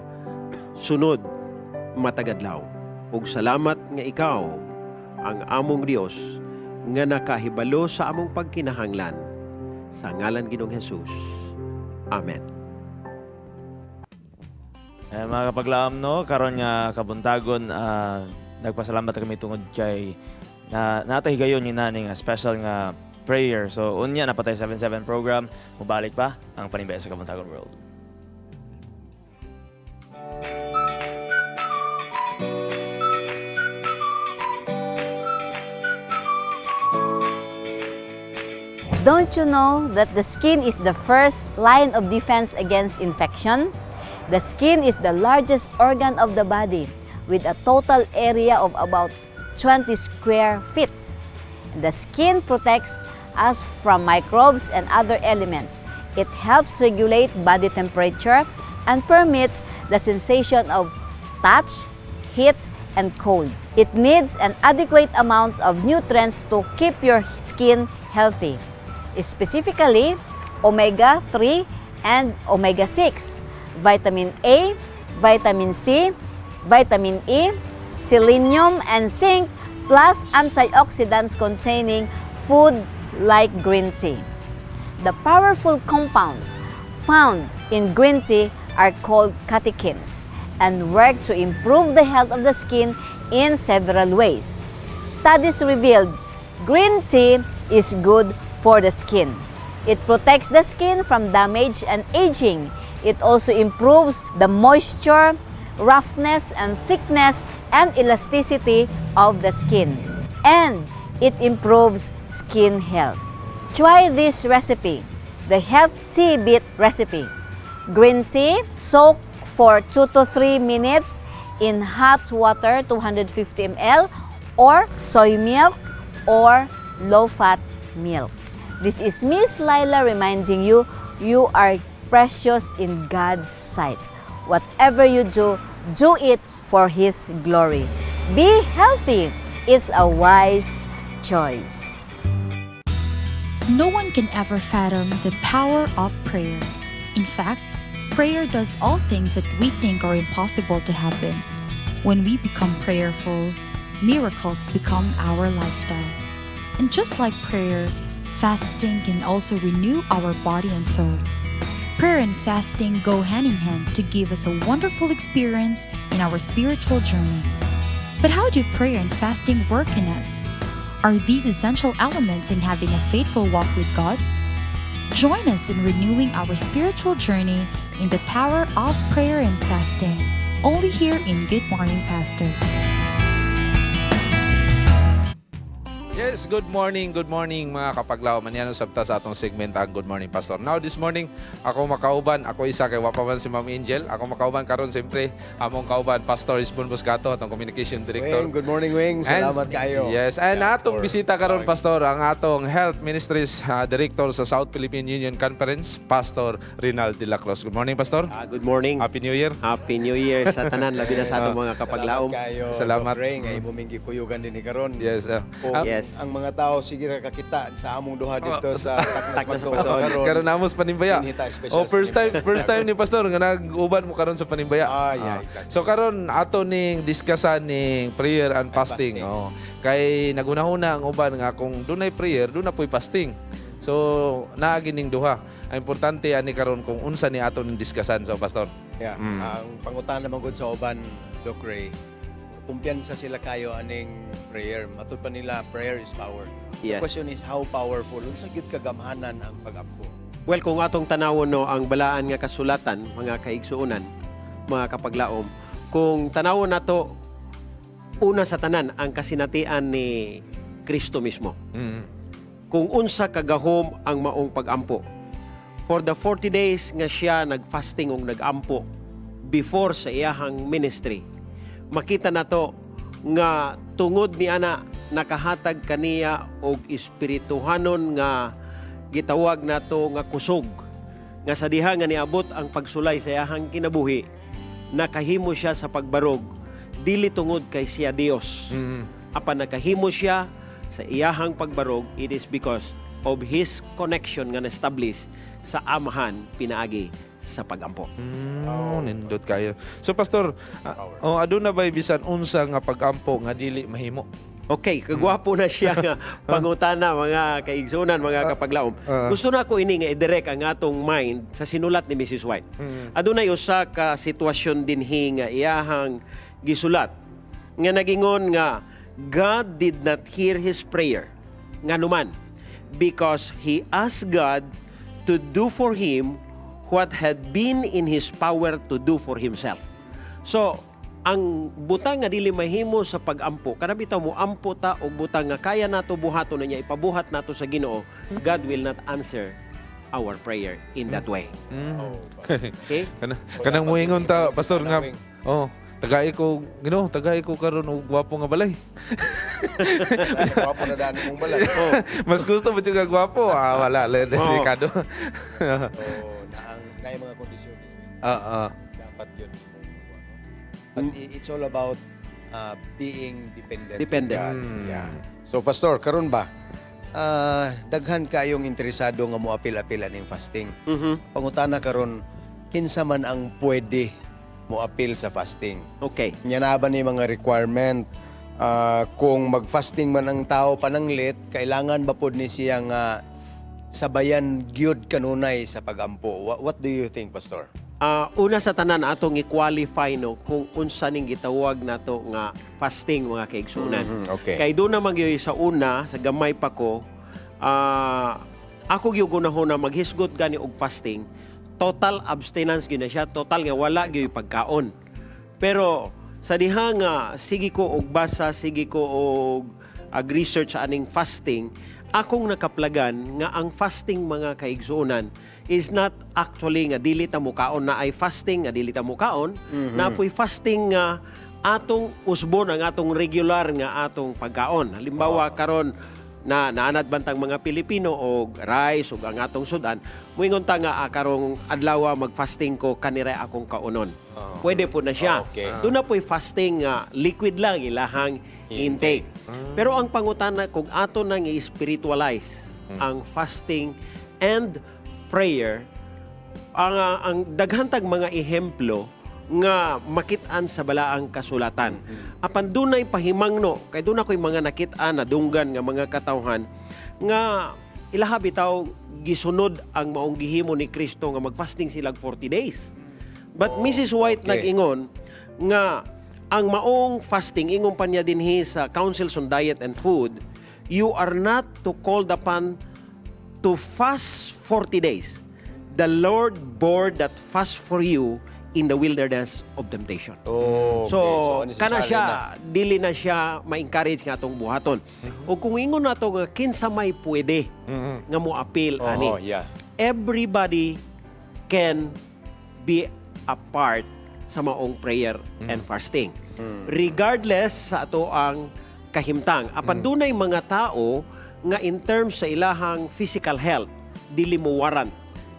S12: sunod matag adlaw. Ug salamat nga ikaw ang among Dios nga nakahibalo sa among pagkinahanglan. Sa ngalan Ginoong Jesus. Amen.
S5: Eh, mga kapaglaom, no, karon nga kabuntagon, nagpasalamat kami tungod kay na natay higayon ni nani nga special nga prayer. So unya na patay 77 program, mubalik pa ang panimbaya sa Kabuntagon World.
S13: Don't you know that the skin is the first line of defense against infection? The skin is the largest organ of the body with a total area of about 20 square feet. The skin protects us from microbes and other elements. It helps regulate body temperature and permits the sensation of touch, heat, and cold. It needs an adequate amount of nutrients to keep your skin healthy, specifically omega-3 and omega-6, vitamin A, vitamin C, vitamin E, selenium, and zinc, plus antioxidants containing food like green tea. The powerful compounds found in green tea are called catechins and work to improve the health of the skin in several ways. Studies revealed green tea is good for the skin. It protects the skin from damage and aging. It also improves the moisture, roughness, and thickness and elasticity of the skin. And it improves skin health. Try this recipe, the Health Tea Bit recipe. Green tea, soak for 2 to 3 minutes in hot water, 250 ml, or soy milk or low-fat milk. This is Miss Lila reminding you, you are precious in God's sight. Whatever you do, do it for His glory. Be healthy. It's a wise choice.
S2: No one can ever fathom the power of prayer. In fact, prayer does all things that we think are impossible to happen. When we become prayerful, miracles become our lifestyle. And just like prayer, fasting can also renew our body and soul. Prayer and fasting go hand in hand to give us a wonderful experience in our spiritual journey. But how do prayer and fasting work in us? Are these essential elements in having a faithful walk with God? Join us in renewing our spiritual journey in the power of prayer and fasting, only here in Good Morning Pastor.
S1: Yes, good morning, mga kapaglaom. Manyan sabta sa atong segment ang Good Morning Pastor. Now this morning, ako makauban, ako isa kay wa pa man si Ma'am Angel. Ako makauban karon, siyempre among kauban Pastor Isbon Buscato, atong communication director.
S4: Wing, good morning, Wing. Salamat kayo.
S1: Yes, and
S4: Yeah,
S1: atong
S4: for
S1: bisita karon,
S4: allowing.
S1: Pastor, ang atong Health Ministries Director sa South Philippine Union Conference, Pastor Rinald de la Cruz. Good morning, Pastor.
S12: Ah, good morning.
S1: Happy New Year.
S12: Happy New Year sa tanan, labi na sa atong mga kapaglaom.
S4: Salamat kayo,
S1: Salamat.
S4: Doc Ray, nga imo ming gikuyugan din ni karon.
S1: Yes.
S4: O,
S12: Yes.
S4: ang mga tao sige ra kakita sa among duha dito sa Taknas
S12: Taknas
S4: Magtuon
S12: Magtuon.
S4: karon.
S1: Karon namos panimbaya.
S4: Dinhi ta special
S1: Oh,
S4: sa
S1: first time
S4: panimbaya.
S1: first time ni Pastor nga nag-uban mo karon sa panimbaya.
S4: Ah, yeah, exactly.
S1: So karon ato ning diskasan ning prayer and fasting.
S4: fasting.
S1: Oh. Kay nagunahuna ang uban nga kung dunay prayer, duna po'y fasting. So naa gining duha. Ang importante ani karon kung unsa ni ato ning diskasan, so Pastor.
S4: Yeah. Ang pangutana man gud sa uban, Doc Ray, kumpiyansa sila kayo aning prayer. Matud pa nila, prayer is power. The question is, how powerful? Unsa gyud kagamhanan ang pag-ampo?
S12: Well, kung atong tanawon, no, ang balaan nga kasulatan, mga kaigsuonan, mga kapaglaom, Kung tanawon nato una sa tanan ang kasinatian ni Kristo mismo. Kung unsa kagahom ang maong pagampo. For the 40 days nga siya nagfasting ug nagampo before sa iyahang ministry. Makita nato nga tungod ni ana nakahatag kaniya og espirituhanon nga gitawag nato nga kusog nga sa diha nga niabot ang pagsulay sa iyahang kinabuhi, nakahimo siya sa pagbarog dili tungod kay siya Dios, apan nakahimo siya sa iyahang pagbarog, it is because of his connection nga na-establish sa Amahan pinaagi sa pagampo.
S1: Oh, nindot kayo. So Pastor, oh, aduna ba bisan unsa nga pagampo nga dili mahimo?
S12: Okay, kagwapo na siya nga pangutana, mga kaigsunan, mga kapaglaom. Gusto na ko ini nga i-direct ang atong mind sa sinulat ni Mrs. White. Adunay usa ka sitwasyon dinhi nga iyahang gisulat nga nagingon nga God did not hear his prayer. Nganuman? Because he asked God to do for him what had been in his power to do for himself. So, ang butang nga dili mahimo sa pagampo, kana bitaw mo ampo ta og butang nga kaya nato buhaton na niya ipabuhat nato sa Ginoo, God will not answer our prayer in that way. Okay?
S1: Kanang muingon ta, Pastor, nga oh, tagay ko, Ginoo, tagay ko karon og gwapo nga balay.
S4: Gwapo na dani mong balay.
S1: Oh. Mas gusto mo siya gwapo? Ah, wala, delikado.
S4: So, naang na mga kondisyon. Dapat yun. But it's all about being dependent.
S12: Dependent.
S4: On God. Yeah. So Pastor, karon ba? Daghan kayong interesado nga mo apil-apil aning fasting. Pangutana karon, kinsa man ang pwede mo apil sa fasting?
S12: Okay.
S4: Nya na ba ni mga requirement? Kung mag-fasting man ang tao pananglit, kailangan ba pod ni siya nga sabayan gyud kanunay sa pagampo? What do you think, Pastor?
S12: Una sa tanan, atong i-qualify no kung unsa ning gitawag nato nga fasting, mga kaigsuonan. Kay doon naman gyud sa una, sa gamay pa ko, ako gyud gunahon na maghisgot gani og fasting, total abstinence gyud na siya, total nga wala gyud pagkaon. Pero sa diha nga sige ko og basa, sige ko og ag research sa aning fasting, akong nakaplagan nga ang fasting, mga kaigsuonan, is not actually nga dili ta mukaon. Na ay fasting nga dili ta mukaon, na po'y fasting nga atong usbon ang atong regular nga atong pagkaon. Halimbawa, karon na naanad bantang mga Pilipino og rice ug ang atong sudan, muingon ta nga karong adlaw mag-fasting ko, kanira akong kaunon. Pwede po na siya. Doon na po'y fasting nga liquid lang ilahang intake. Pero ang pangutana kung ato nang i-spiritualize ang fasting and prayer, ang daghantag mga ehemplo nga makit-an sa balaang kasulatan. Apan dunay pahimangno kay doon ako'y mga nakit-an na dunggan nga mga katawhan nga ilaha bitaw gisunod ang maong gihimo ni Kristo nga magfasting sila 40 days. But Mrs. White nag-ingon nga ang maong fasting, ingon pa niya dinhi sa Councils on Diet and Food, you are not to called upon to fast 40 days. The Lord bore that fast for you in the wilderness of temptation.
S4: Oh, okay.
S12: So,
S4: So,
S12: kana
S4: unnecessary
S12: siya,
S4: na.
S12: Dili na siya ma-encourage nga atong buhaton. O kung ingon nato nga kinsa may pwede nga mo appeal ani. Everybody can be a part sa maong prayer and fasting. Regardless sa ato ang kahimtang. Apan dunay mga tao nga in terms sa ilahang physical health, dili mo warrant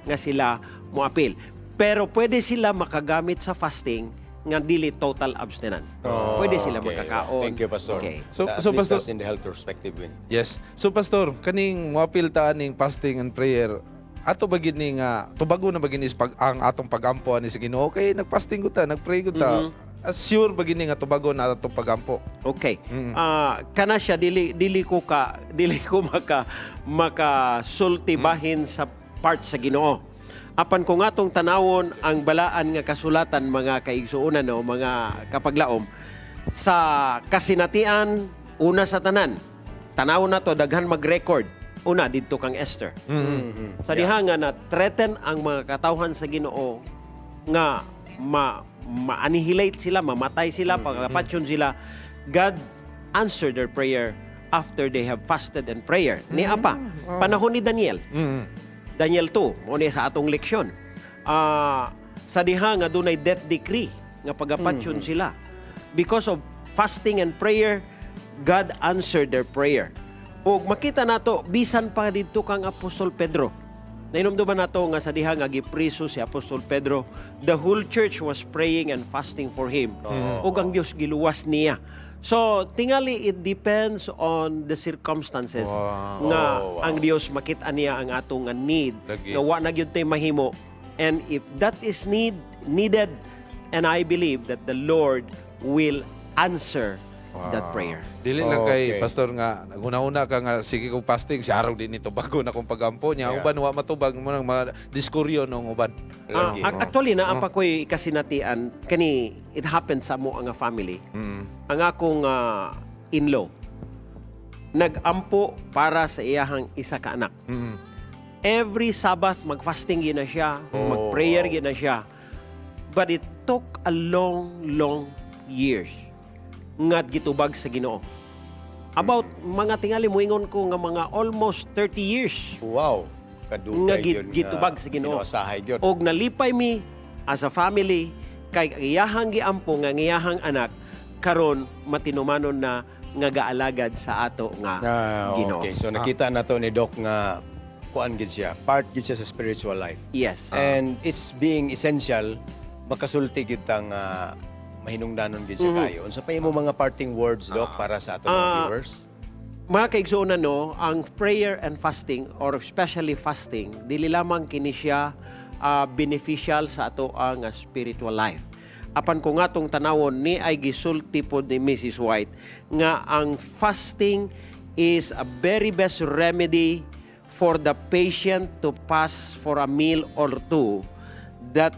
S12: nga sila mo appeal. Pero pwede sila makagamit sa fasting nga dili total abstinence.
S4: Oh,
S12: Pwede sila
S4: okay.
S12: makakaon.
S4: Thank you, Pastor.
S12: Okay.
S4: At
S1: So,
S4: least
S1: Pastor-
S4: that's in the health perspective. Wing.
S1: Yes. So Pastor, kaning moapil ta aning fasting and prayer, ato ba gid ni nga tubago na ba gid ni pag ang atong pagampo ani sa Ginoo kay nagfasting gud ta, nagpray gud ta? Sure ba gid ni nga tubago na atong pagampo?
S12: Okay. Kana siya dili ko maka makasulti bahin sa part sa Ginoo. Apan kung atong tanawon ang balaan nga kasulatan, mga kaigsuonan o mga kapaglaom, sa kasinatian, una sa tanan, tanawon nato daghan mag-record una didto kang Esther. Sa diha nga na threaten ang mga katawhan sa Ginoo nga ma ma-annihilate sila, mamatay sila, pagkapatyon sila. God answered their prayer after they have fasted and prayer. Ni apa, panahon ni Daniel. Daniel 2, mo ni sa atong leksyon. Sa diha nga dunay death decree nga pagapatyon sila. Because of fasting and prayer, God answered their prayer. Ug makita nato bisan pa didto kang Apostol Pedro. Nahinumduman nato nga sa diha nga gipriso si Apostol Pedro, the whole church was praying and fasting for him. Ug ang Dios giluwas niya. So, tingali it depends on the circumstances nga ang Dios makita niya ang atong nga need
S1: Lagi.
S12: nga wa na gyud tay mahimo, and if that is needed, and I believe that the Lord will answer that prayer.
S1: Dili lang kay pastor nga naghuna-huna ka nga sige kong fasting si araw din nito bago na kong pagampo niya uban wa matubag mo nang mga diskuryo nung uban.
S12: Actually naa pa ko'y kasinatian kani, it happened sa amo nga family. Ang akong in-law nagampo para sa iyahang isa ka anak. Every Sabbath magfasting gyud na siya, mag-prayer gyud na siya. But it took a long, long years nga gitubag sa Ginoo. About mga tingali moingon ko nga mga almost 30 years.
S4: Wow.
S12: Nga
S4: Kadugay yun nga
S12: gitubag sa Ginoo.
S4: Ginoasahay gyud.
S12: Og nalipay mi as a family kay ang iyahang giampo nga ang iyahang anak karon matinumanon na nga gaalagad sa ato nga Ginoo.
S4: Okay, so nakita na to ni Doc nga kuan gid siya, part gid siya sa spiritual life.
S12: Yes.
S4: And it's being essential makasulti gid tang mahinungdanon gid siya kayo. Unsa pa imo mga parting words, Doc, para sa ato mga viewers?
S12: Mga kaigsuonan, no, ang prayer and fasting or especially fasting, dili lamang kini siya beneficial sa ato ang spiritual life. Apan kung atong tanawon ni ay gisulti pod ni Mrs. White nga ang fasting is a very best remedy for the patient to pass for a meal or two that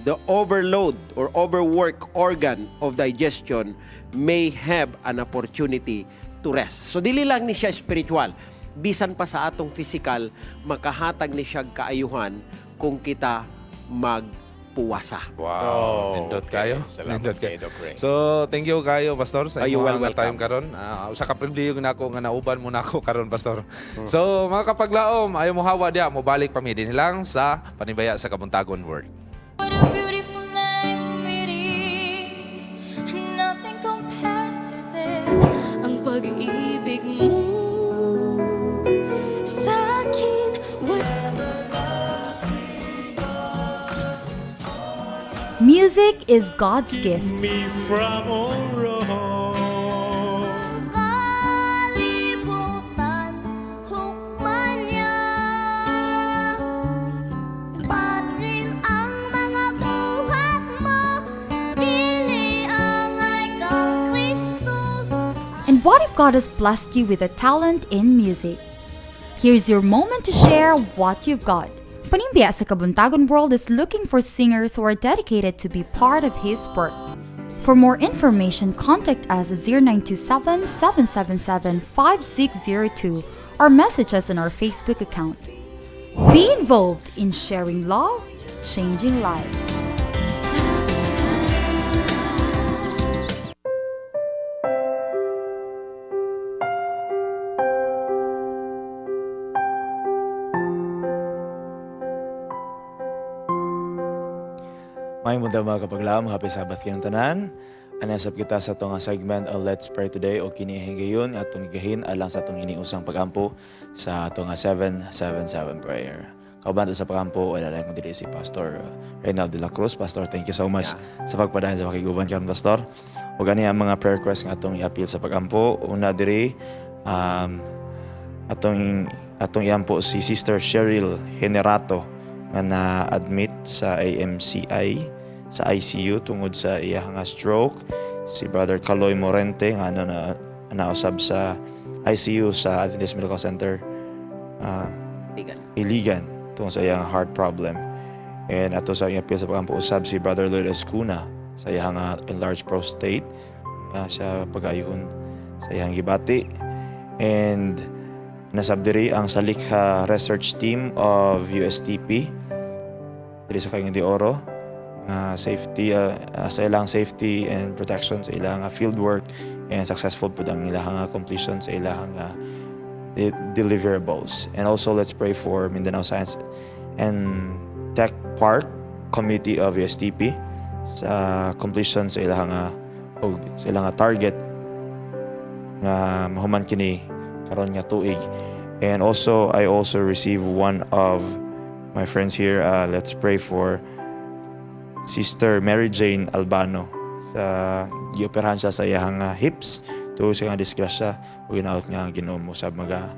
S12: the overload or overwork organ of digestion may have an opportunity to rest. So dili lang ni siya spiritual, bisan pa sa atong physical makahatag ni siya kaayuhan kung kita magpuwasa.
S1: Wow,
S4: Oh,
S1: nindot
S4: okay.
S1: kayo.
S4: Salamat
S1: Nindot
S4: kay Doc Ray.
S1: So, thank you kayo, Pastor, sa
S12: Ay, you
S1: imong
S12: well
S1: nga time
S12: welcome.
S1: karon. Usa ka pribilehiyo nako nga nauban mo nako karon, Pastor. So, mga kapaglaom, ayaw mo hawa diya, mobalik pa mi dinhi lang sa Panimbaya sa Kabuntagon World.
S7: What a beautiful name it is. Nothing compares to this. Ang pag-ibig mo sa akin.
S2: Music is God's gift.
S14: Me from all wrong.
S7: Kalibutan, hukman niya. Basin ang mga buhat mo, dili angay kang Kristo.
S2: And what if God has blessed you with a talent in music? Here's your moment to share what you've got. Panimbaya sa Kabuntagon World is looking for singers who are dedicated to be part of His work. For more information, contact us at 0927-777-5602 or message us on our Facebook account. Be involved in sharing love, changing lives.
S5: Maayong buntag, mga kapaglaom, happy Sabbath kayong tanan. Anasap kita sa atong segment Let's Pray Today o kini higayon atong gigahin alang sa atong hiniusang pagampo sa atong 777 prayer. Kauban sa pagampo, wala lang kundi si Pastor Reynald de la Cruz. Pastor, thank you so much sa pagpadayon sa pakiguban karon, Pastor. Ug ani ang mga prayer request nga atong i-appeal sa pagampo. Una diri, atong iampo si Sister Cheryl Generato nga na-admit sa AMCI sa ICU tungod sa iyang nga stroke. Si Brother Caloy Morente nga ano na nausab sa ICU sa Adventist Medical Center
S9: Iligan.
S5: Iligan tungod sa iyang heart problem. And ato sa iyang appeal sa pagampo usab si Brother Lloyd Escuna sa iyang enlarged prostate nga siya pag-ayuhon sa iyang gibati. And nasab diri ang Salikha Research Team of USTP diri sa Cagayan de Oro Nga safety sa ilang safety and protection sa ilang field work and successful pud ang ilang completion sa ilang deliverables. And also let's pray for Mindanao Science and Tech Park Committee of USTP sa completion sa ilang og sa ilang target nga mahuman kini karon nga tuig. And also I also receive one of my friends here. Let's pray for Sister Mary Jane Albano sa gioperahan siya sa iyang hips tuo sa nga disgrasya ug ginaot nga ang Ginoo mo sa mga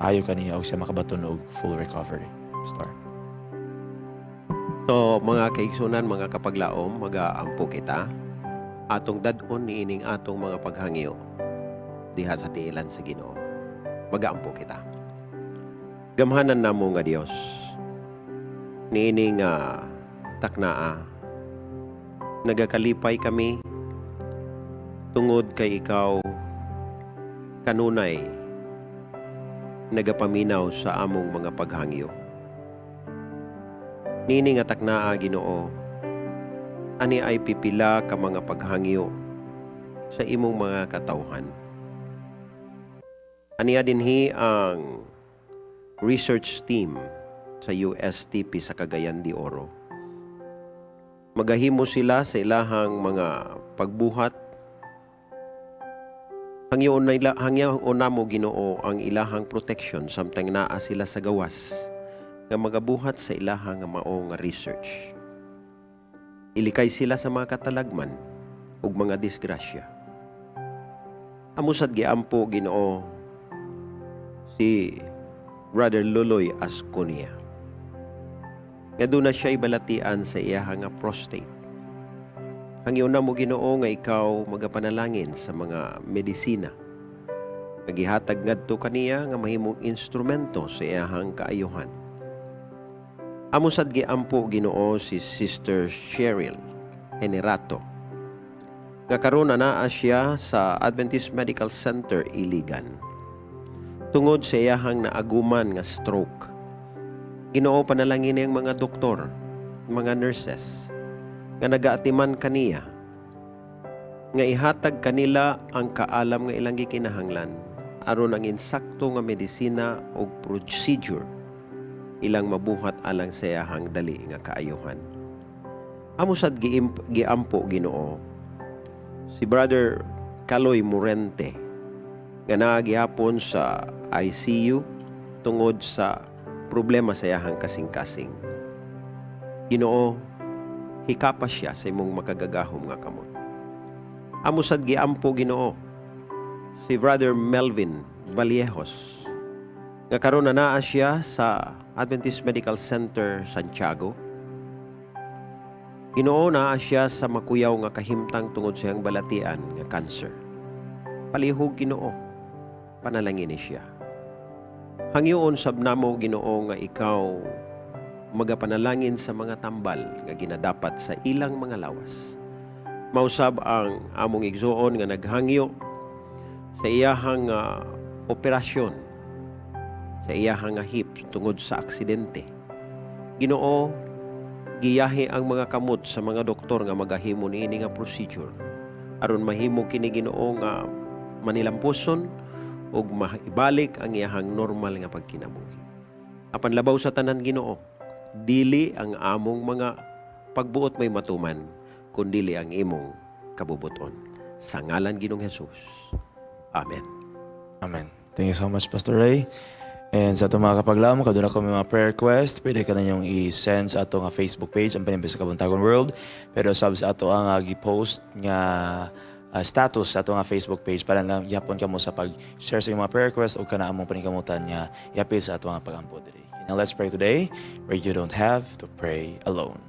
S5: ayo kaniya og siya makabaton og full recovery. Star.
S12: So, mga kaigsunan, mga kapaglaom, magaampo kita. Atong dad-on niining atong mga paghangyo diha sa tiilan sa Ginoo. Magaampo kita. Gamhanan namo nga Dios. Niining taknaa, nagakalipay kami tungod kay ikaw kanunay nagapaminaw sa among mga paghangyo. Niini nga taknaa, Ginoo, ani ay pipila ka mga paghangyo sa imong mga katawhan. Aniya dinhi ang research team sa USTP sa Cagayan de Oro. Magahimo sila sa ilahang mga pagbuhat. Hangyoon nila, hangyoon namo, Ginoo, ang ilahang protection samtang naa sila sa gawas nga magabuhat sa ilahang nga mao nga research. Ilikay sila sa mga katalagman ug mga disgrasya. Amo sad giampo, Ginoo, si Brother Luloy Asconia nga duna siya ibalatian sa iyahang nga prostate. Hangyoon namo, Ginoo, nga ikaw magapanalangin sa mga medisina nga gihatag ngadto kaniya nga mahimong instrumento sa iyahang kaayuhan. Amo sad giampo, Ginoo, si Sister Cheryl Generato nga karon naa siya sa Adventist Medical Center Iligan tungod sa iyahang naaguman nga stroke. Ginoo, panalangin ang mga doktor, mga nurses nga nagaatiman kaniya nga ihatag kanila ang kaalam nga ilang gikinahanglan aron ang insakto nga medisina o procedure ilang mabuhat alang sa iyahang dali nga kaayuhan. Amo sad giampo, Ginoo, si Brother Kaloy Morente nga naa gihapon sa ICU tungod sa problema sa iyahang kasing-kasing. Ginoo, hikapa siya sa imong makagagahom nga kamot. Amo sad giampo, Ginoo, si Brother Melvin Vallejos nga karon na naa siya sa Adventist Medical Center Santiago. Ginoo, naa siya sa makuyaw nga kahimtang tungod sa iyang balatian nga cancer. Palihog, Ginoo, panalangin ni siya. Hangyoon sab namo, Ginoo, nga ikaw magapanalangin sa mga tambal nga ginadapat sa ilang mga lawas. Mausab ang among igsuon nga naghangyo sa iyahang operasyon sa iyahang nga hip tungod sa aksidente. Ginoo, giyahi ang mga kamot sa mga doktor nga magahimo niini nga procedure aron mahimo kini, Ginoo, nga manilampuson ug maibalik ang iyahang normal nga pagkinabuhi. Apan labaw sa tanan, Ginoo, dili ang among mga pagbuot may matuman, kundili ang imong kabubuton. Sa ngalan Ginoong Jesus. Amen.
S5: Amen. Thank you so much, Pastor Ray. And sa atong mga kapaglaom, kaduna ko may mga prayer request, pwede ka na niyong i-send sa atong Facebook page, ang Panimbay sa Kabuntagon World. Pero sab sa ato ang gi-post nga status sa atong Facebook page para lang gihapon kamo sa pag-share sa inyong mga prayer request o kana among paningkamutan nga iapil sa atong pagampo diri. Now let's pray today where you don't have to pray alone.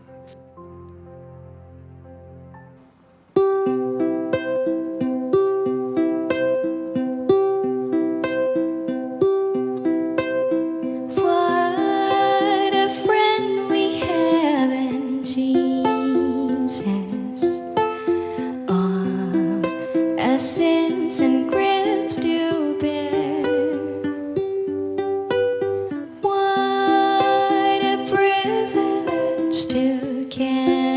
S7: What a friend we have in Jesus. All our sins and griefs to bear. What a privilege to carry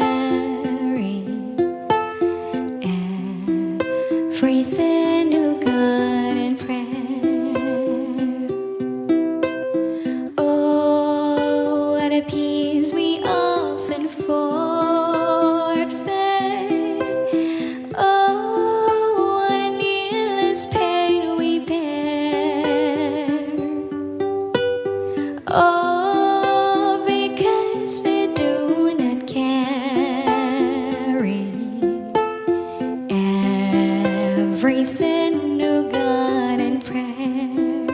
S7: Everything to God in prayer. Oh, what a peace we often forfeit. Oh, what a needless pain we bear. Oh, because we do not carry everything to God in prayer.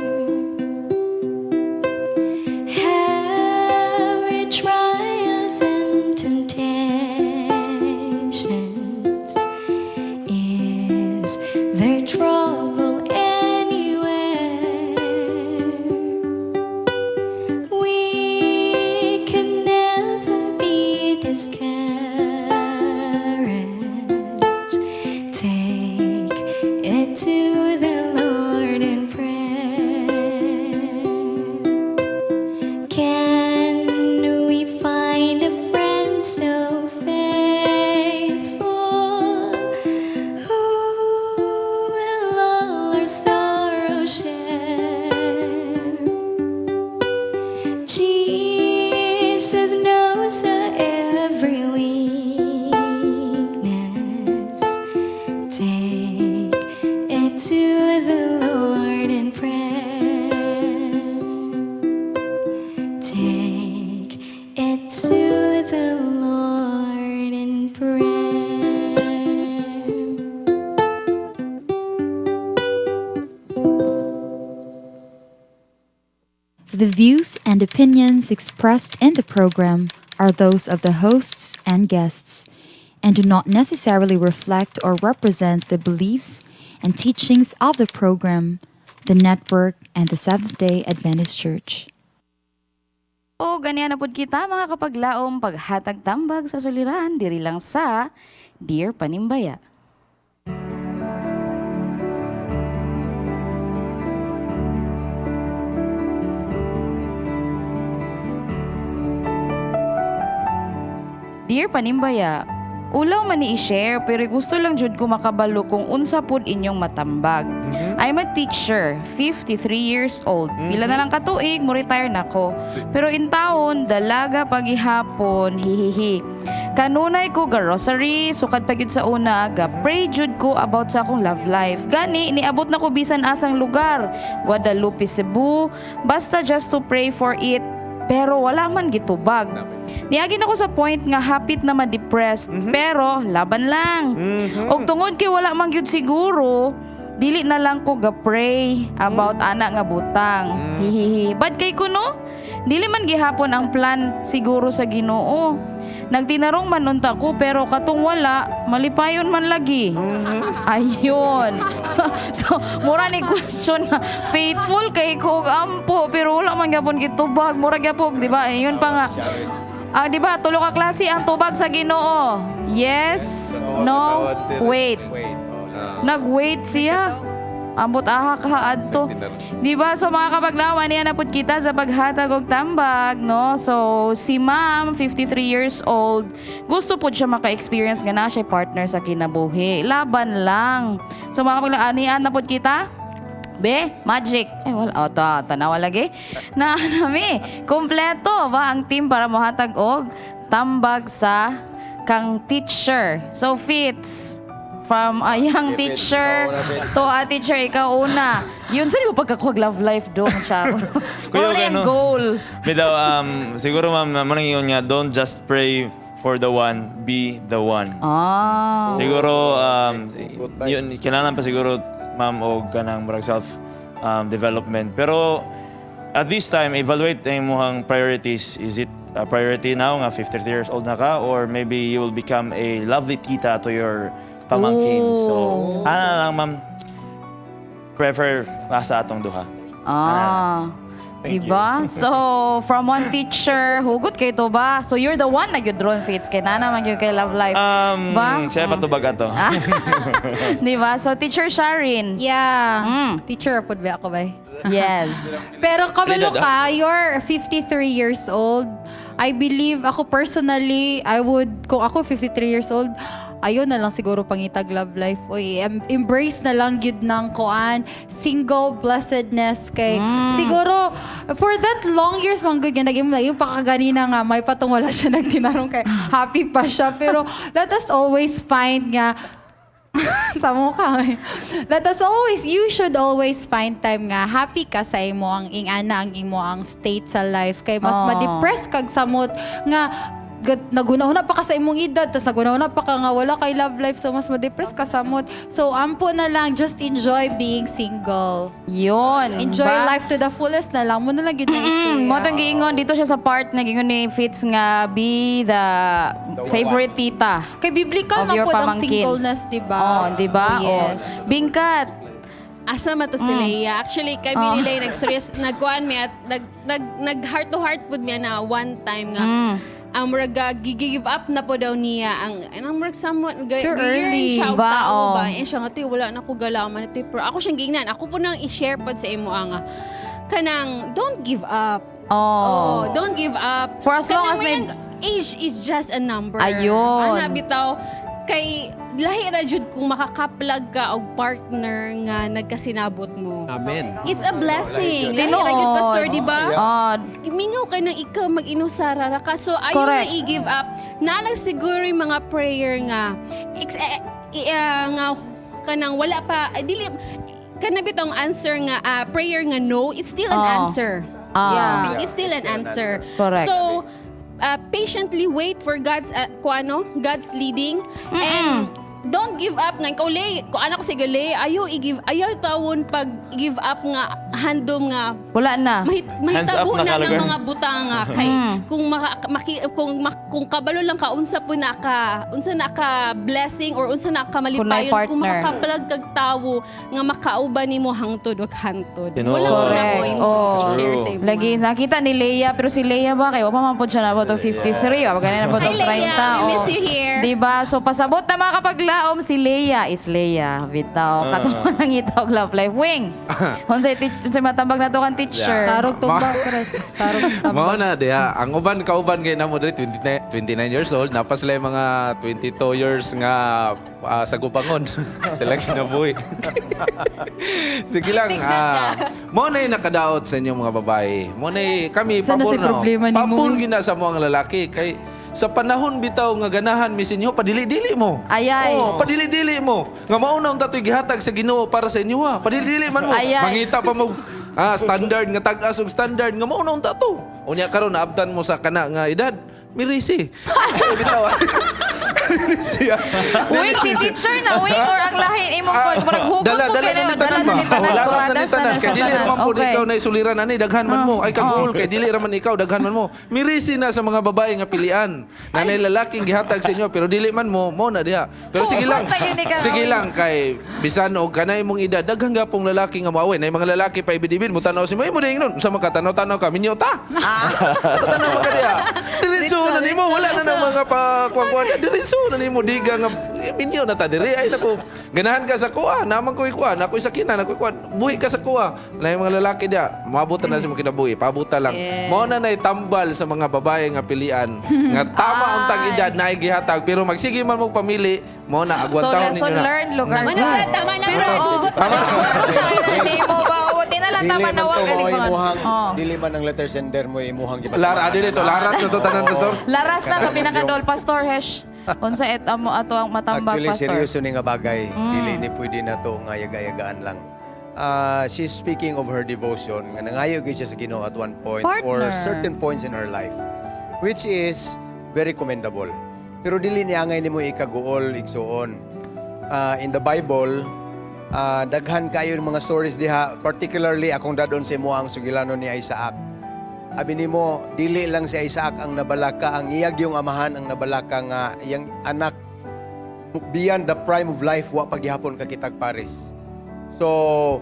S7: Have we trials and temptations? Is there trouble anywhere? We can never be discouraged. Take it to the Lord in prayer. Can we find a friend so faithful who will all our sorrow share? Jesus knows our every weakness. Take it to the Lord in prayer. Take it to the Lord in prayer.
S2: The views and opinions expressed in the program are those of the hosts and guests and do not necessarily reflect or represent the beliefs and teachings of the program, the network, and the Seventh day Adventist Church.
S15: O ganian na pud kita, mga kapaglaom, paghatag tambag sa suliran diri lang sa Dear Panimbaya. Dear Panimbaya, ulaw man ni i-share pero gusto lang jud ko makabalo kung unsa pud inyong matambag. I'm a teacher, 53 years old. Pila na lang katuig, mo retire na ko. Pero in taon, dalaga pagihapon, hihihi. Kanunay ko ga rosary, sukad pa gyud sa una, ga pray jud ko about sa akong love life. Gani niabot na ko bisan asang lugar, Guadalupe, Cebu, basta just to pray for it, pero wala man gitubag. Niagi na ko sa point nga hapit na ma-depressed, pero laban lang. Og tungod kay wala man gyud siguro, dili na lang ko ga-pray about ana nga butang. Hihihi. Bad kay kuno? Dili man gihapon ang plan siguro sa Ginoo. Nagtinarong man unta ko pero katong wala, malipayon man lagi. Ayun. So, mura ni question na faithful kay ko og ampo pero wala man gyapon gitubag. Mura gyapon, di ba? Ayun pa nga. Ah, di ba? Tulo ka klase ang tubag sa Ginoo. Yes, no, wait. Nag-wait siya. Ambot aha ka adto. Di ba? So mga kapaglawan, niya na pud kita sa paghatag og tambag, no? So si ma'am, 53 years old, gusto pud siya maka-experience nga na siya partner sa kinabuhi. Laban lang. So mga kapaglawan, anian na pud kita? Be, magic. Eh, wala. O, to, tanawa lagi. Na, nami, kompleto ba ang team para mohatag og tambag sa kang teacher. So, Fitz, from a young
S1: Okay, Fitz,
S15: teacher
S1: ikaw una, Fitz.
S15: to a teacher, ikaw una. Yun, saan mo pagkakuha love life do? Charo.
S5: Kuya,
S15: Ano yung
S5: ano?
S15: goal?
S5: Bitaw, siguro ma'am, mo nang ingon nga, don't just pray for the one, be the one. Siguro, yun, kailangan pa siguro, ma'am, og kanang murag self development. Pero at this time, evaluate ang imong priorities. Is it a priority now nga 53 years old na ka or maybe you will become a lovely tita to your pamangkin. So, ana lang ma'am, prefer sa atong duha. Thank you.
S15: Diba? So, from one teacher, hugot kay to ba? So, you're the one na gyud ron, Fitz. Kay nana man gyud kay love life. Ba?
S5: Siya patubag ato.
S15: Diba? So, Teacher Sharin.
S2: Yeah. Teacher pud ba ako ba?
S15: Yes.
S2: Pero kabalo
S5: Lida.
S2: ka, you're 53 years old. I believe, ako personally, I would, kung ako 53 years old, Ayaw na lang siguro pangitag love life. Oy, embrace na lang gyud ng kuan single blessedness kay siguro for that long years man gud nga naging yung pakaganina nga may patong wala siya nagtinarong kay happy pa siya, pero let us always find nga sa mukha eh. Let us always, you should always find time nga happy ka sa imo ang ingana ang imo ang state sa life. Kay mas
S15: Oh.
S2: ma-depress kag samot nga naghuna-huna pa ka sa imong edad, tas naghuna-huna pa ka nga wala kay love life, so mas ma-depress ka samot. So ampo na lang, just enjoy being single.
S15: Yun.
S2: Enjoy
S15: ba?
S2: life to the fullest na lang. Mo na lang gyud na istorya.
S15: Mo tong giingon dito siya sa part na giingon ni Fitz nga be the favorite tita
S2: Kay biblical
S15: of
S2: man
S15: your
S2: po ang
S15: pamangkins.
S2: singleness, di ba?
S15: Oh, di ba?
S2: Yes.
S15: Oh. Bingkat.
S3: Asa man to si Leia? Actually, kami ni Leia nag-stress, nagkuan mi at nag heart to heart pud mi na one time nga. Ang murag give up na po daw niya ang anong murag somewhat
S2: Too early.
S3: siya og
S15: Ba,
S3: tao
S15: oh.
S3: ba eh, siya nga, "Te, wala na ko galaman te." Pero ako siyang giingnan, ako po nang i-share pod sa imo nga kanang don't give up.
S15: Oh.
S3: Oh, don't give up.
S15: For as long
S3: Kanang
S15: as
S3: age is just a number.
S15: Ayun.
S3: Ana bitaw kay lahi ra jud kung makakaplag ka og partner nga nagkasinabot mo.
S12: Amen.
S3: It's a blessing. Lahi
S15: Tinuod.
S3: ra jud, Pastor, di ba?
S15: Oh,
S3: Mingaw kay nang ikaw mag-inusara ra ka. So ayaw
S15: Correct.
S3: na i-give up. Nalang siguro yung mga prayer nga nga kanang wala pa ay, dili kana bitong answer nga prayer nga no, it's still an answer.
S2: Yeah.
S3: It's still an
S4: It's still an
S3: answer.
S15: Correct.
S3: So, patiently wait for God's kuano, God's leading and don't give up nga ikaw lay, ko anak ko sige lay, ayaw i-give, ayaw tawon pag give up nga handom nga
S15: Wala na.
S5: Hands up
S3: mahitabo
S5: na
S3: na, ng
S5: kalugar.
S3: mga butanga kay kung maka, maki, kung mak- kung kabalo lang ka unsa po na ka unsa na ka blessing or unsa na ka
S15: Kung may
S3: malipayon kung
S15: partner.
S3: makakaplag kag tawo nga makauban nimo hangtod ug hantod.
S5: Tinuod.
S3: Wala ko na
S15: Correct.
S3: ko yung
S15: Oh.
S3: share sa imo.
S15: Lagi nakita ni Leia, pero si Leia ba kay wa pa man pod siya nabot og 53, wa pa gani nabot
S3: Hi,
S15: og 30.
S3: Leia. We
S15: oh.
S3: miss you here.
S15: Di ba? So pasabot na mga kapaglaom si Leia is Leia. Bitaw katong nangita og love life wing. Unsay matambag nato kan teacher?
S2: Tarog tumba, correct. Tarog
S1: Mao
S2: tambak.
S1: na diha. Ang uban kauban kay namo diri 29, 29 years old, napa sila yung mga 22 years nga sa gupangon. Selection na buhi. Sige lang. Mo na yung nakadaot sa inyong mga babae. Mo na kami
S2: Sana
S1: pabor
S2: si
S1: na.
S2: problema nimo?
S1: Pabor gina sa mo ang lalaki kay sa panahon bitaw nga ganahan mi sa inyo padili-dili mo.
S15: Ayay.
S1: Oh, padili-dili mo. Nga mauna ang tatoy gihatag sa Ginoo para sa inyo ha. Padili-dili man mo.
S15: Ayay.
S1: Mangita pa mo standard nga tag-as og standard nga mauna unta to. Unya karon naabtan mo sa kana nga edad. Mirisi. Ay, bitaw. Mirisi. Ah.
S15: Wing si teacher na wing or ang lahi imong kon murag hugot
S1: Dala
S15: mo
S1: dala
S15: kay
S1: na ni tanan ba?
S15: dala ni tanan.
S1: Oh, laras na ni
S15: Kuradas
S1: tanan
S15: na
S1: kay
S15: siya
S1: dili
S15: tanan.
S1: ra man pud ikaw na isuliran ani daghan man mo. Ay kagul kay dili ra man ikaw daghan man mo. Mirisi na sa mga babae nga pilian. Nanay lalaking gihatag sa inyo pero dili man mo mo na diha. Pero sige lang.
S15: Hugot na yun ikaw.
S1: Sige lang kay bisan og kanay mong edad daghan gapong lalaki nga moaway. Nay mga lalaki pa ibidibid mo tan-aw si mo imo ding nun. Unsa man ka tan-aw ka minyo ta. Tan-aw man ka diha. Diretso na nimo wala na nang mga pakuan-kuan. Diretso na nimo diga nga eh, minyo na ta diri ay nako. Ganahan ka sa kuha, naman ko ikuha, nakoy sakinan, nakoy kuha. Buhi ka sa kuha. Na yung mga lalaki diha, mabutan na sa mga kinabuhi, pabuta lang. Mao na nay tambal sa mga babae nga pilian nga tama ang tag-edad na gihatag pero magsige man mo pamili, mao na
S15: So
S1: agwantahon
S15: lesson
S1: ninyo na.
S15: learned lugar.
S3: Tama na, Brad. Tama na, Brad. Hugot
S1: Tama na.
S15: Hindi mo ba? Di na lang
S4: Dili
S15: tama
S4: man
S15: na
S4: to
S15: wag
S4: mo
S15: ani
S4: imuhang,
S15: Oh.
S4: dili man ang letter sender mo imuhang
S1: Lara, dili to, laras na to tanan pastor.
S15: Laras na ka pinakadol Pastor Hesh. Unsa et amo ato ang matambag
S4: Actually,
S15: Pastor?
S4: seryoso ni nga bagay. Dili ni pwede na to nga yaga-yagaan lang. She's speaking of her devotion. Nga nangayo gyud siya sa Ginoo at one point or
S15: Partner.
S4: certain points in her life, which is very commendable. Pero dili niya angay nimo ikaguol igsuon. In the Bible, daghan kayo ng mga stories diha, particularly akong dadon sa imo ang sugilanon ni Isaac. Abi nimo dili lang si Isaac ang nabalaka, ang iyag yung amahan ang nabalaka nga iyang anak beyond the prime of life wa paghihapon kakitag pares. So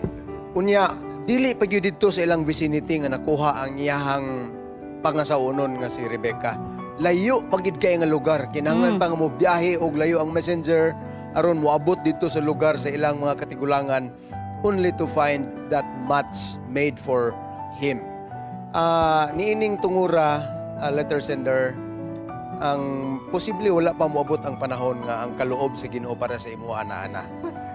S4: unya dili pa gyud didto sa ilang vicinity nga nakuha ang iyahang pangasaunon nga si Rebecca. Layo pa gyud kay nga lugar, kinahanglan pa nga mo biyahe og layo ang messenger aron moabot didto sa lugar sa ilang mga katigulangan only to find that match made for him. Niining tungura, letter sender, Ang posible wala pa moabot ang panahon nga ang kaloob sa Ginoo para sa imo ana-ana.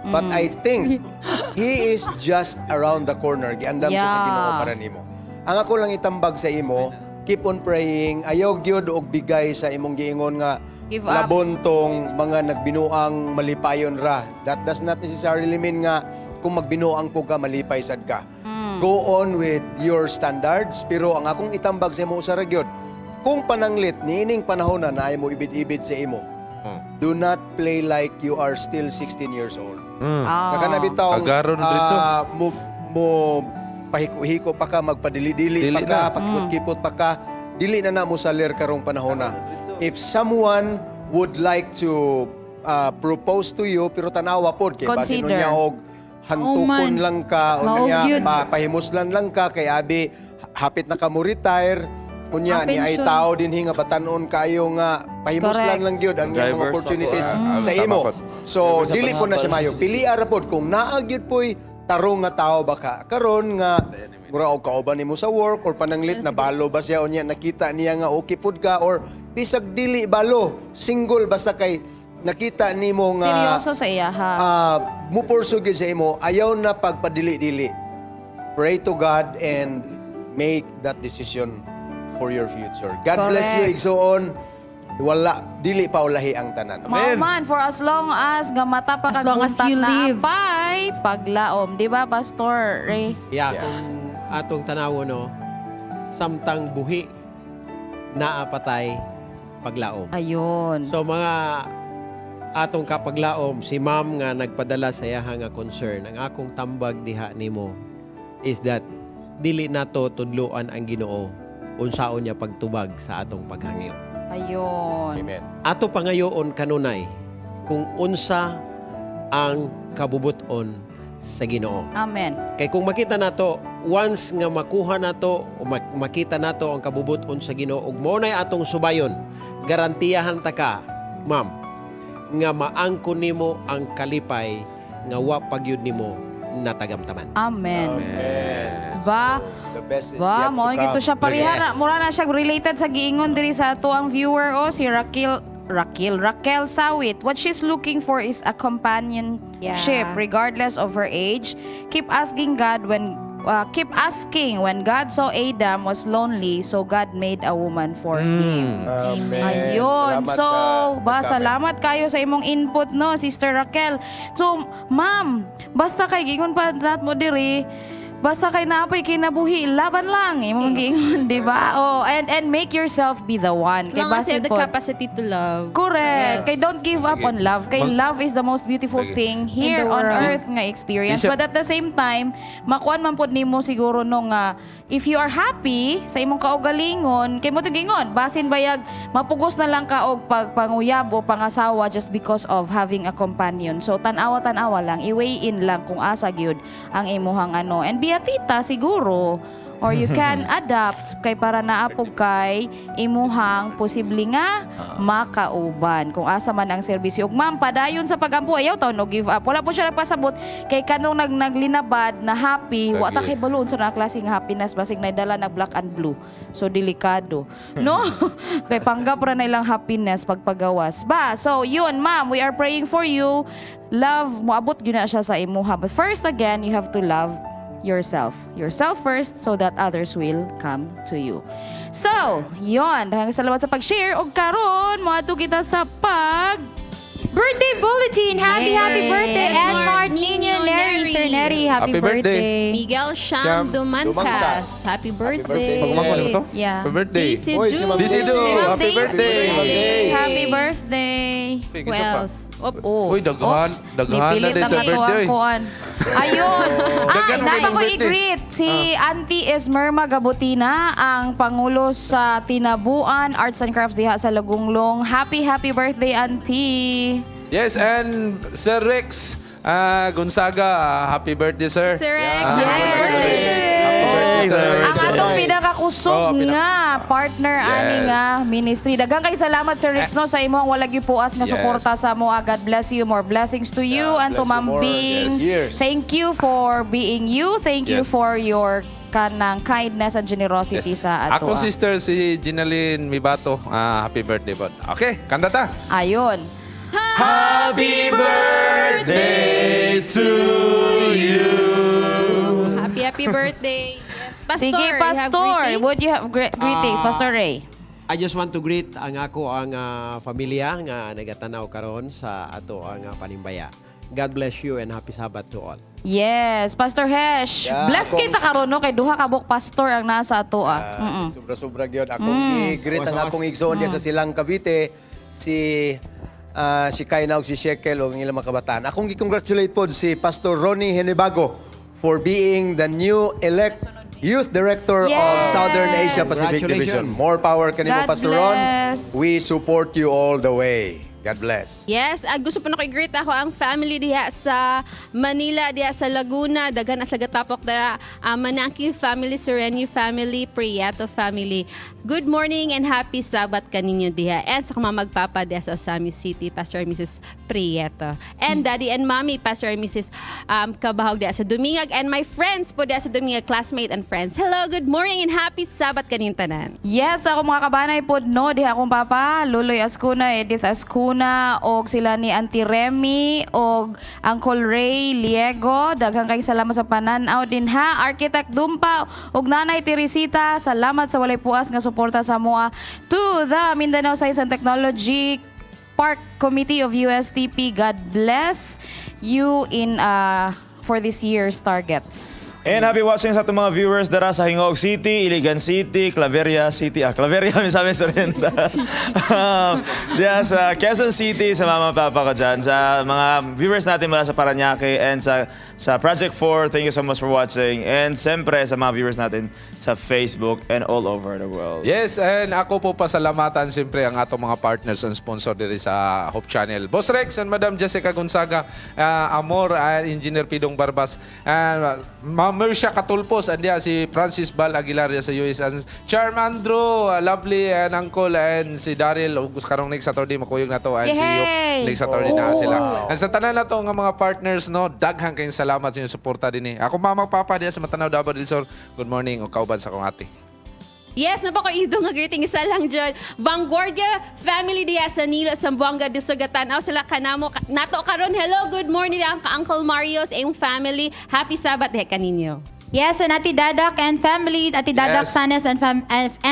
S4: But I think he is just around the corner. Giandam siya sa Ginoo para nimo. Ang ako lang itambag sa imo, keep on praying. Ayaw gyud og bigay sa imong giingon nga
S15: Give up.
S4: labon tong mga nagbinuang malipayon ra. That does not necessarily mean nga kung magbinuang po ka, malipay sad ka. Go on with your standards, pero ang akong itambag sa imo usa ra gyud, kung pananglit niining panahon na naay mo ibid-ibid sa imo, do not play like you are still 16 years old. Nakana bitaw
S1: Agaron diretso.
S4: mo pahiko-hiko pa ka, magpadili-dili
S1: Dili
S4: pa ka,
S1: na.
S4: pakipot-kipot pa ka, dili na na mo salir karong panahon na. If someone would like to propose to you pero tanawa pod kay basin
S15: Consider.
S4: unya og hantukon
S2: Oh, man.
S4: lang ka
S2: Maog
S4: unya
S2: yun.
S4: pahimuslan lang ka kay abi hapit na ka mo retire unya
S2: Ang
S4: ni ay
S2: pensyon.
S4: tao din nga batan-on kayo nga pahimuslan lang gyud ang iyang mga
S5: Drivers
S4: opportunities
S1: ako, ah.
S4: sa
S1: Tama
S4: imo.
S1: pod.
S4: So
S5: Drivers sa
S4: dili po na siya mayo. Pili ra pod kung naa gyud po'y tarong nga tao baka karon nga mura og kauban nimo sa work or pananglit na balo ba siya unya nakita niya nga okay pod ka or bisag dili balo single basta kay nakita nimo nga
S15: Seryoso sa iya ha.
S4: Mo pursue gyud sa imo, ayaw na pagpadili-dili. Pray to God and make that decision for your future. God bless you, igsoon. Wala dili pa ulahi ang tanan.
S15: Mao man, for as long as nga mata pa
S2: As
S15: kag
S2: long as
S15: buntag
S2: you
S15: na
S2: live.
S15: apay, paglaom, di ba, Pastor Ray?
S12: Yeah, kung atong tanawo no, samtang buhi naa patay paglaom.
S15: Ayun.
S12: So mga atong kapaglaom, si ma'am nga nagpadala sa iyaha nga concern, ang akong tambag diha nimo is that dili nato tudloan ang Ginoo unsaon niya pagtubag sa atong paghangyo.
S15: Ayun.
S4: Amen.
S12: Ato pangayoon kanunay kung unsa ang kabubuton sa Ginoo.
S15: Amen.
S12: Kay kung makita nato once nga makuha nato o makita nato ang kabubuton sa Ginoo ug mao nay atong subayon, garantiyahan ta ka, ma'am, nga maangkon nimo ang kalipay nga wa pagyud nimo natagamtaman.
S15: Amen.
S4: Amen.
S15: Ba,
S4: The best is
S15: ba,
S4: yet to
S15: mo
S4: come.
S15: gito siya parehara. Mura na siya related sa giingon diri sa ato ang viewer o si Raquel Raquel Raquel Sawit. What she's looking for is a companionship regardless of her age. Keep asking when God saw Adam was lonely, so God made a woman for him.
S4: Amen.
S15: Ayun.
S4: Salamat
S15: So,
S4: sa
S15: ba,
S4: nag-comment.
S15: salamat kayo sa imong input, no, Sister Raquel. So, ma'am, basta kay gingon pa nat mo diri, basta kay naapay kinabuhi, laban lang imong giingon, di ba? Oh, and make yourself be the one.
S3: As long as you have the
S15: basin pod-
S3: capacity to love.
S15: Correct.
S3: Yes.
S15: Kay don't give up
S1: Sige.
S15: on love. Kay love is the most beautiful
S1: Sige.
S15: thing here
S2: In the
S15: on
S2: world.
S15: earth nga experience.
S1: Di siya-
S15: But at the same time, makuan man pod nimo siguro no nga if you are happy sa imong kaugalingon, kay mo to gingon, basin bayag mapugos na lang ka og pagpanguyab o pangasawa just because of having a companion. So tan-awa tan-awa lang, i-weigh in lang kung asa gyud ang imuhang ano. And be a tita siguro or you can adapt kay para naapog kay imuhang posible nga makauban kung asa man ang serbisyo. Ug ma'am, padayon sa pagampo, ayaw taon no give up. Wala po siya nagpasabot kay kanong naglinabad na happy, wa ta
S1: Lagi.
S15: kay balon sa na klase nga happiness basig naidala na black and blue. So delikado, no? Kay panggap ra na ilang happiness pagpagawas. Ba, so yun ma'am, we are praying for you. Love, moabot gyud na siya sa imuha. But first again, you have to love yourself. Yourself first so that others will come to you. So, yon. Daghang salamat sa pag-share. Og karon, moadto kita sa pag
S2: Birthday bulletin! Happy, happy
S15: Yay!
S2: birthday, Edmart Nino Neri. Sir Neri, happy
S1: Happy birthday.
S2: birthday.
S3: Miguel Sham
S1: Sham
S3: Dumankas.
S4: Dumankas.
S3: Happy
S4: Happy
S3: birthday.
S4: birthday.
S1: Pagmamahal mo to?
S2: Yeah.
S1: Happy birthday.
S3: Daisy
S4: Oy, si
S3: Du.
S4: Ma'am
S1: Daisy
S4: Daisy.
S1: Du.
S15: Si Ma'am
S1: Happy
S15: Daisy.
S1: birthday.
S15: Happy birthday.
S3: Who else? Oops.
S1: Uy, daghan.
S15: Oops.
S1: Daghan na
S15: Nipilit
S1: din
S15: ang
S1: sa
S15: ato
S1: birthday.
S15: ang kuan. Ayun. Ay,
S1: Daghan mo
S15: dapat
S1: kayong
S15: ko
S1: birthday.
S15: i-greet si Auntie Esmerma Gabotina, ang Pangulo sa Tinabuan Arts and Crafts diha sa Lagunglong. Happy, happy birthday, Auntie.
S1: Yes, and Sir Rex Gonzaga, happy birthday, sir.
S3: Sir Rex,
S1: Happy
S15: Yes.
S1: birthday. Happy birthday, Sir Rex.
S15: Ang atong pinakakusog Pinakakusog
S1: Oh,
S15: nga partner ani nga ministry. Daghang kay salamat, Sir Rix, no, sa imong wala gipuas nga suporta sa amoa. God bless you, more blessings to you and to
S4: Bless you
S15: Ma'am
S4: more.
S15: Bing.
S4: Yes. Years.
S15: Thank you for being you. Thank you for your kanang kindness and generosity sa ato.
S1: Akong sister si Ginaline Mibato. Ah, happy birthday po. Okay, kanta ta.
S15: Ayun.
S5: Happy birthday to you.
S3: Happy, happy birthday. Yes. Pastor,
S15: Sige,
S3: you have
S15: Pastor.
S3: greetings?
S15: Would you have greetings,
S12: Ah,
S15: Pastor Ray?
S12: I just want to greet ang ako ang pamilya nga nagatanaw karon sa ato ang panimbaya. God bless you and happy Sabbath to all.
S15: Yes, Pastor Hesh.
S4: Yeah,
S15: Blessed kay ta karon, no, kay duha ka buok pastor ang nasa ato ah.
S4: Sobra-sobra gyud akong i-greet ang akong igsoon diya sa Silang Cavite, si Kaina ug si Shekel ug ang ilang mga kabataan. Akong gi-congratulate pod si Pastor Ronnie Henebago for being the new elect Youth Director of Southern Asia Pacific Division.
S12: Congratulations.
S4: More power kanimo,
S15: God
S4: Pastor Ron.
S15: bless.
S4: We support you all the way. God bless.
S3: Yes, gusto po na ko i-greet ako ang family diha sa Manila, diha sa Laguna, daghan na sa gatapok dara, Manaki family, Sereni family, Prieto family. Good morning and happy Sabbath kaninyo diha. And sa mga magpapa diha sa Ozamis City, Pastor and Mrs. Prieto. And Daddy and Mommy, Pastor and Mrs. Kabahog diha sa Dumingag, and my friends po diha sa Dumingag, classmate and friends. Hello, good morning and happy Sabbath kanin tanan.
S15: Yes, ako mga kabanay pod no, diha akong papa, Luloy Ascuna, Edith Ascuna, og sila ni Auntie Remy, og Uncle Ray Liego. Daghang kay salamat sa panan-aw din ha. Architect Dumpa og Nanay Teresita, salamat sa walay puas nga suporta sa amoa. To the Mindanao Science and Technology Park Committee of USTP, God bless you in for this year's targets.
S5: And happy watching sa atong mga viewers dara sa Gingoog City, Iligan City, Claveria City, Claveria Misamis Oriental. Diya sa Quezon City, sa mama papa ko dyan, sa mga viewers natin mula sa Paranaque and sa Project 4, thank you so much for watching. And siyempre sa mga viewers natin sa Facebook and all over the world.
S1: Yes, and ako po pasalamatan siyempre ang atong mga partners and sponsor diri sa Hope Channel. Boss Rex and Madam Jessica Gonzaga, Amor, and Engineer Pidong Barbas, and Ma'am Mercia Katulpos, and si Francis Bal Aguilar sa US, and Charm Andrew, Lovely, and Uncle, and si Daryl, ug karong next Saturday makuyog na to, and si Yop,
S15: Yay!
S1: next Saturday na sila. And sa tanan na to nga mga partners, no, daghang kayong salamat sa inyong suporta dinhi. Ako mama papa diya sa Matanaw, Davao del Sur. Good morning ug kauban sa akong ate.
S3: Yes, napako ido nga greeting isa lang dyan. Vanguardia family diya sa Nilo, Zamboanga de Sugatan. Aw sila kanamo nato karon. Hello, good morning ang ka Uncle Mario sa iyong family. Happy Sabbath diha kaninyo.
S2: Yes, and Ate Dadak and family, Ate Dadak Sanes and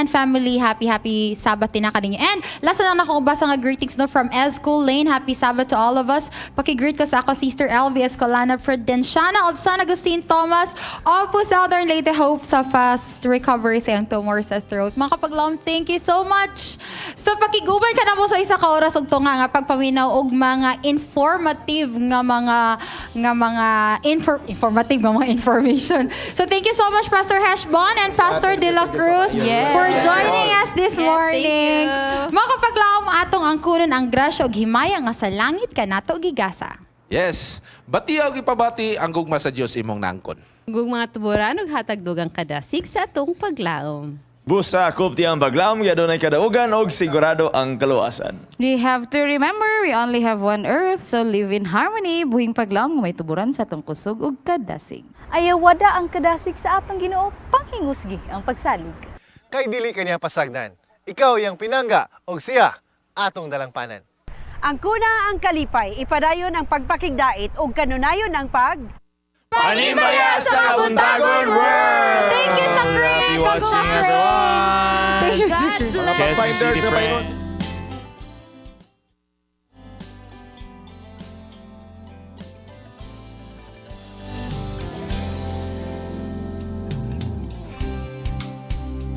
S2: family, happy, happy Sabbath din na kaninyo. And last na lang ako basa nga greetings no from Escool Lane. Happy Sabbath to all of us. Paki-greet ko sa ako Sister LV Escolana Prudenciana of San Agustin Thomas, Opo Southern Leyte, hope sa fast recovery sa iyong tumor sa throat. Mga kapaglaom, thank you so much. Sa pakiguban ka na mo sa isa ka oras ug tunga nga pagpaminaw og mga informative nga mga informative nga mga information. So thank you so much, Pastor Heshbon and Pastor De La Cruz, for joining us this
S3: Yes, thank
S2: morning.
S3: you.
S2: Mga kapaglaom, atong angkunon ang grasya ug himaya nga sa langit kanato gigasa.
S1: Yes. Bati og ipabati ang gugma sa Dios imong nangkon.
S3: Ug mga tuburan ug hatag dugang kadasig sa atong paglaom.
S5: Busa, kupti ang paglaom, adunay kadaugan og sigurado ang kaluwasan.
S15: We have to remember we only have one earth, so live in harmony. Buhing paglaom nga may tuburan sa atong kusog ug kadasig.
S13: Ayaw wada ang kadasig sa atong Ginoo, panghingusgi ang pagsalig.
S16: Kay dili kaniya pasagdan. Ikaw iyang pinangga og siya atong dalangpanan.
S17: Ang kuna ang kalipay, ipadayon ang pagpakigdait ug kanunayon ang pag
S5: Panimbaya sa Kabuntagon World!
S2: Thank you sa
S5: Happy
S2: Crane!
S5: watching, everyone!
S2: Thank you,
S15: God
S2: sa
S15: bless.
S5: Quezon
S16: Pag-finders
S5: City
S16: sa
S5: friends.
S16: Panginoon.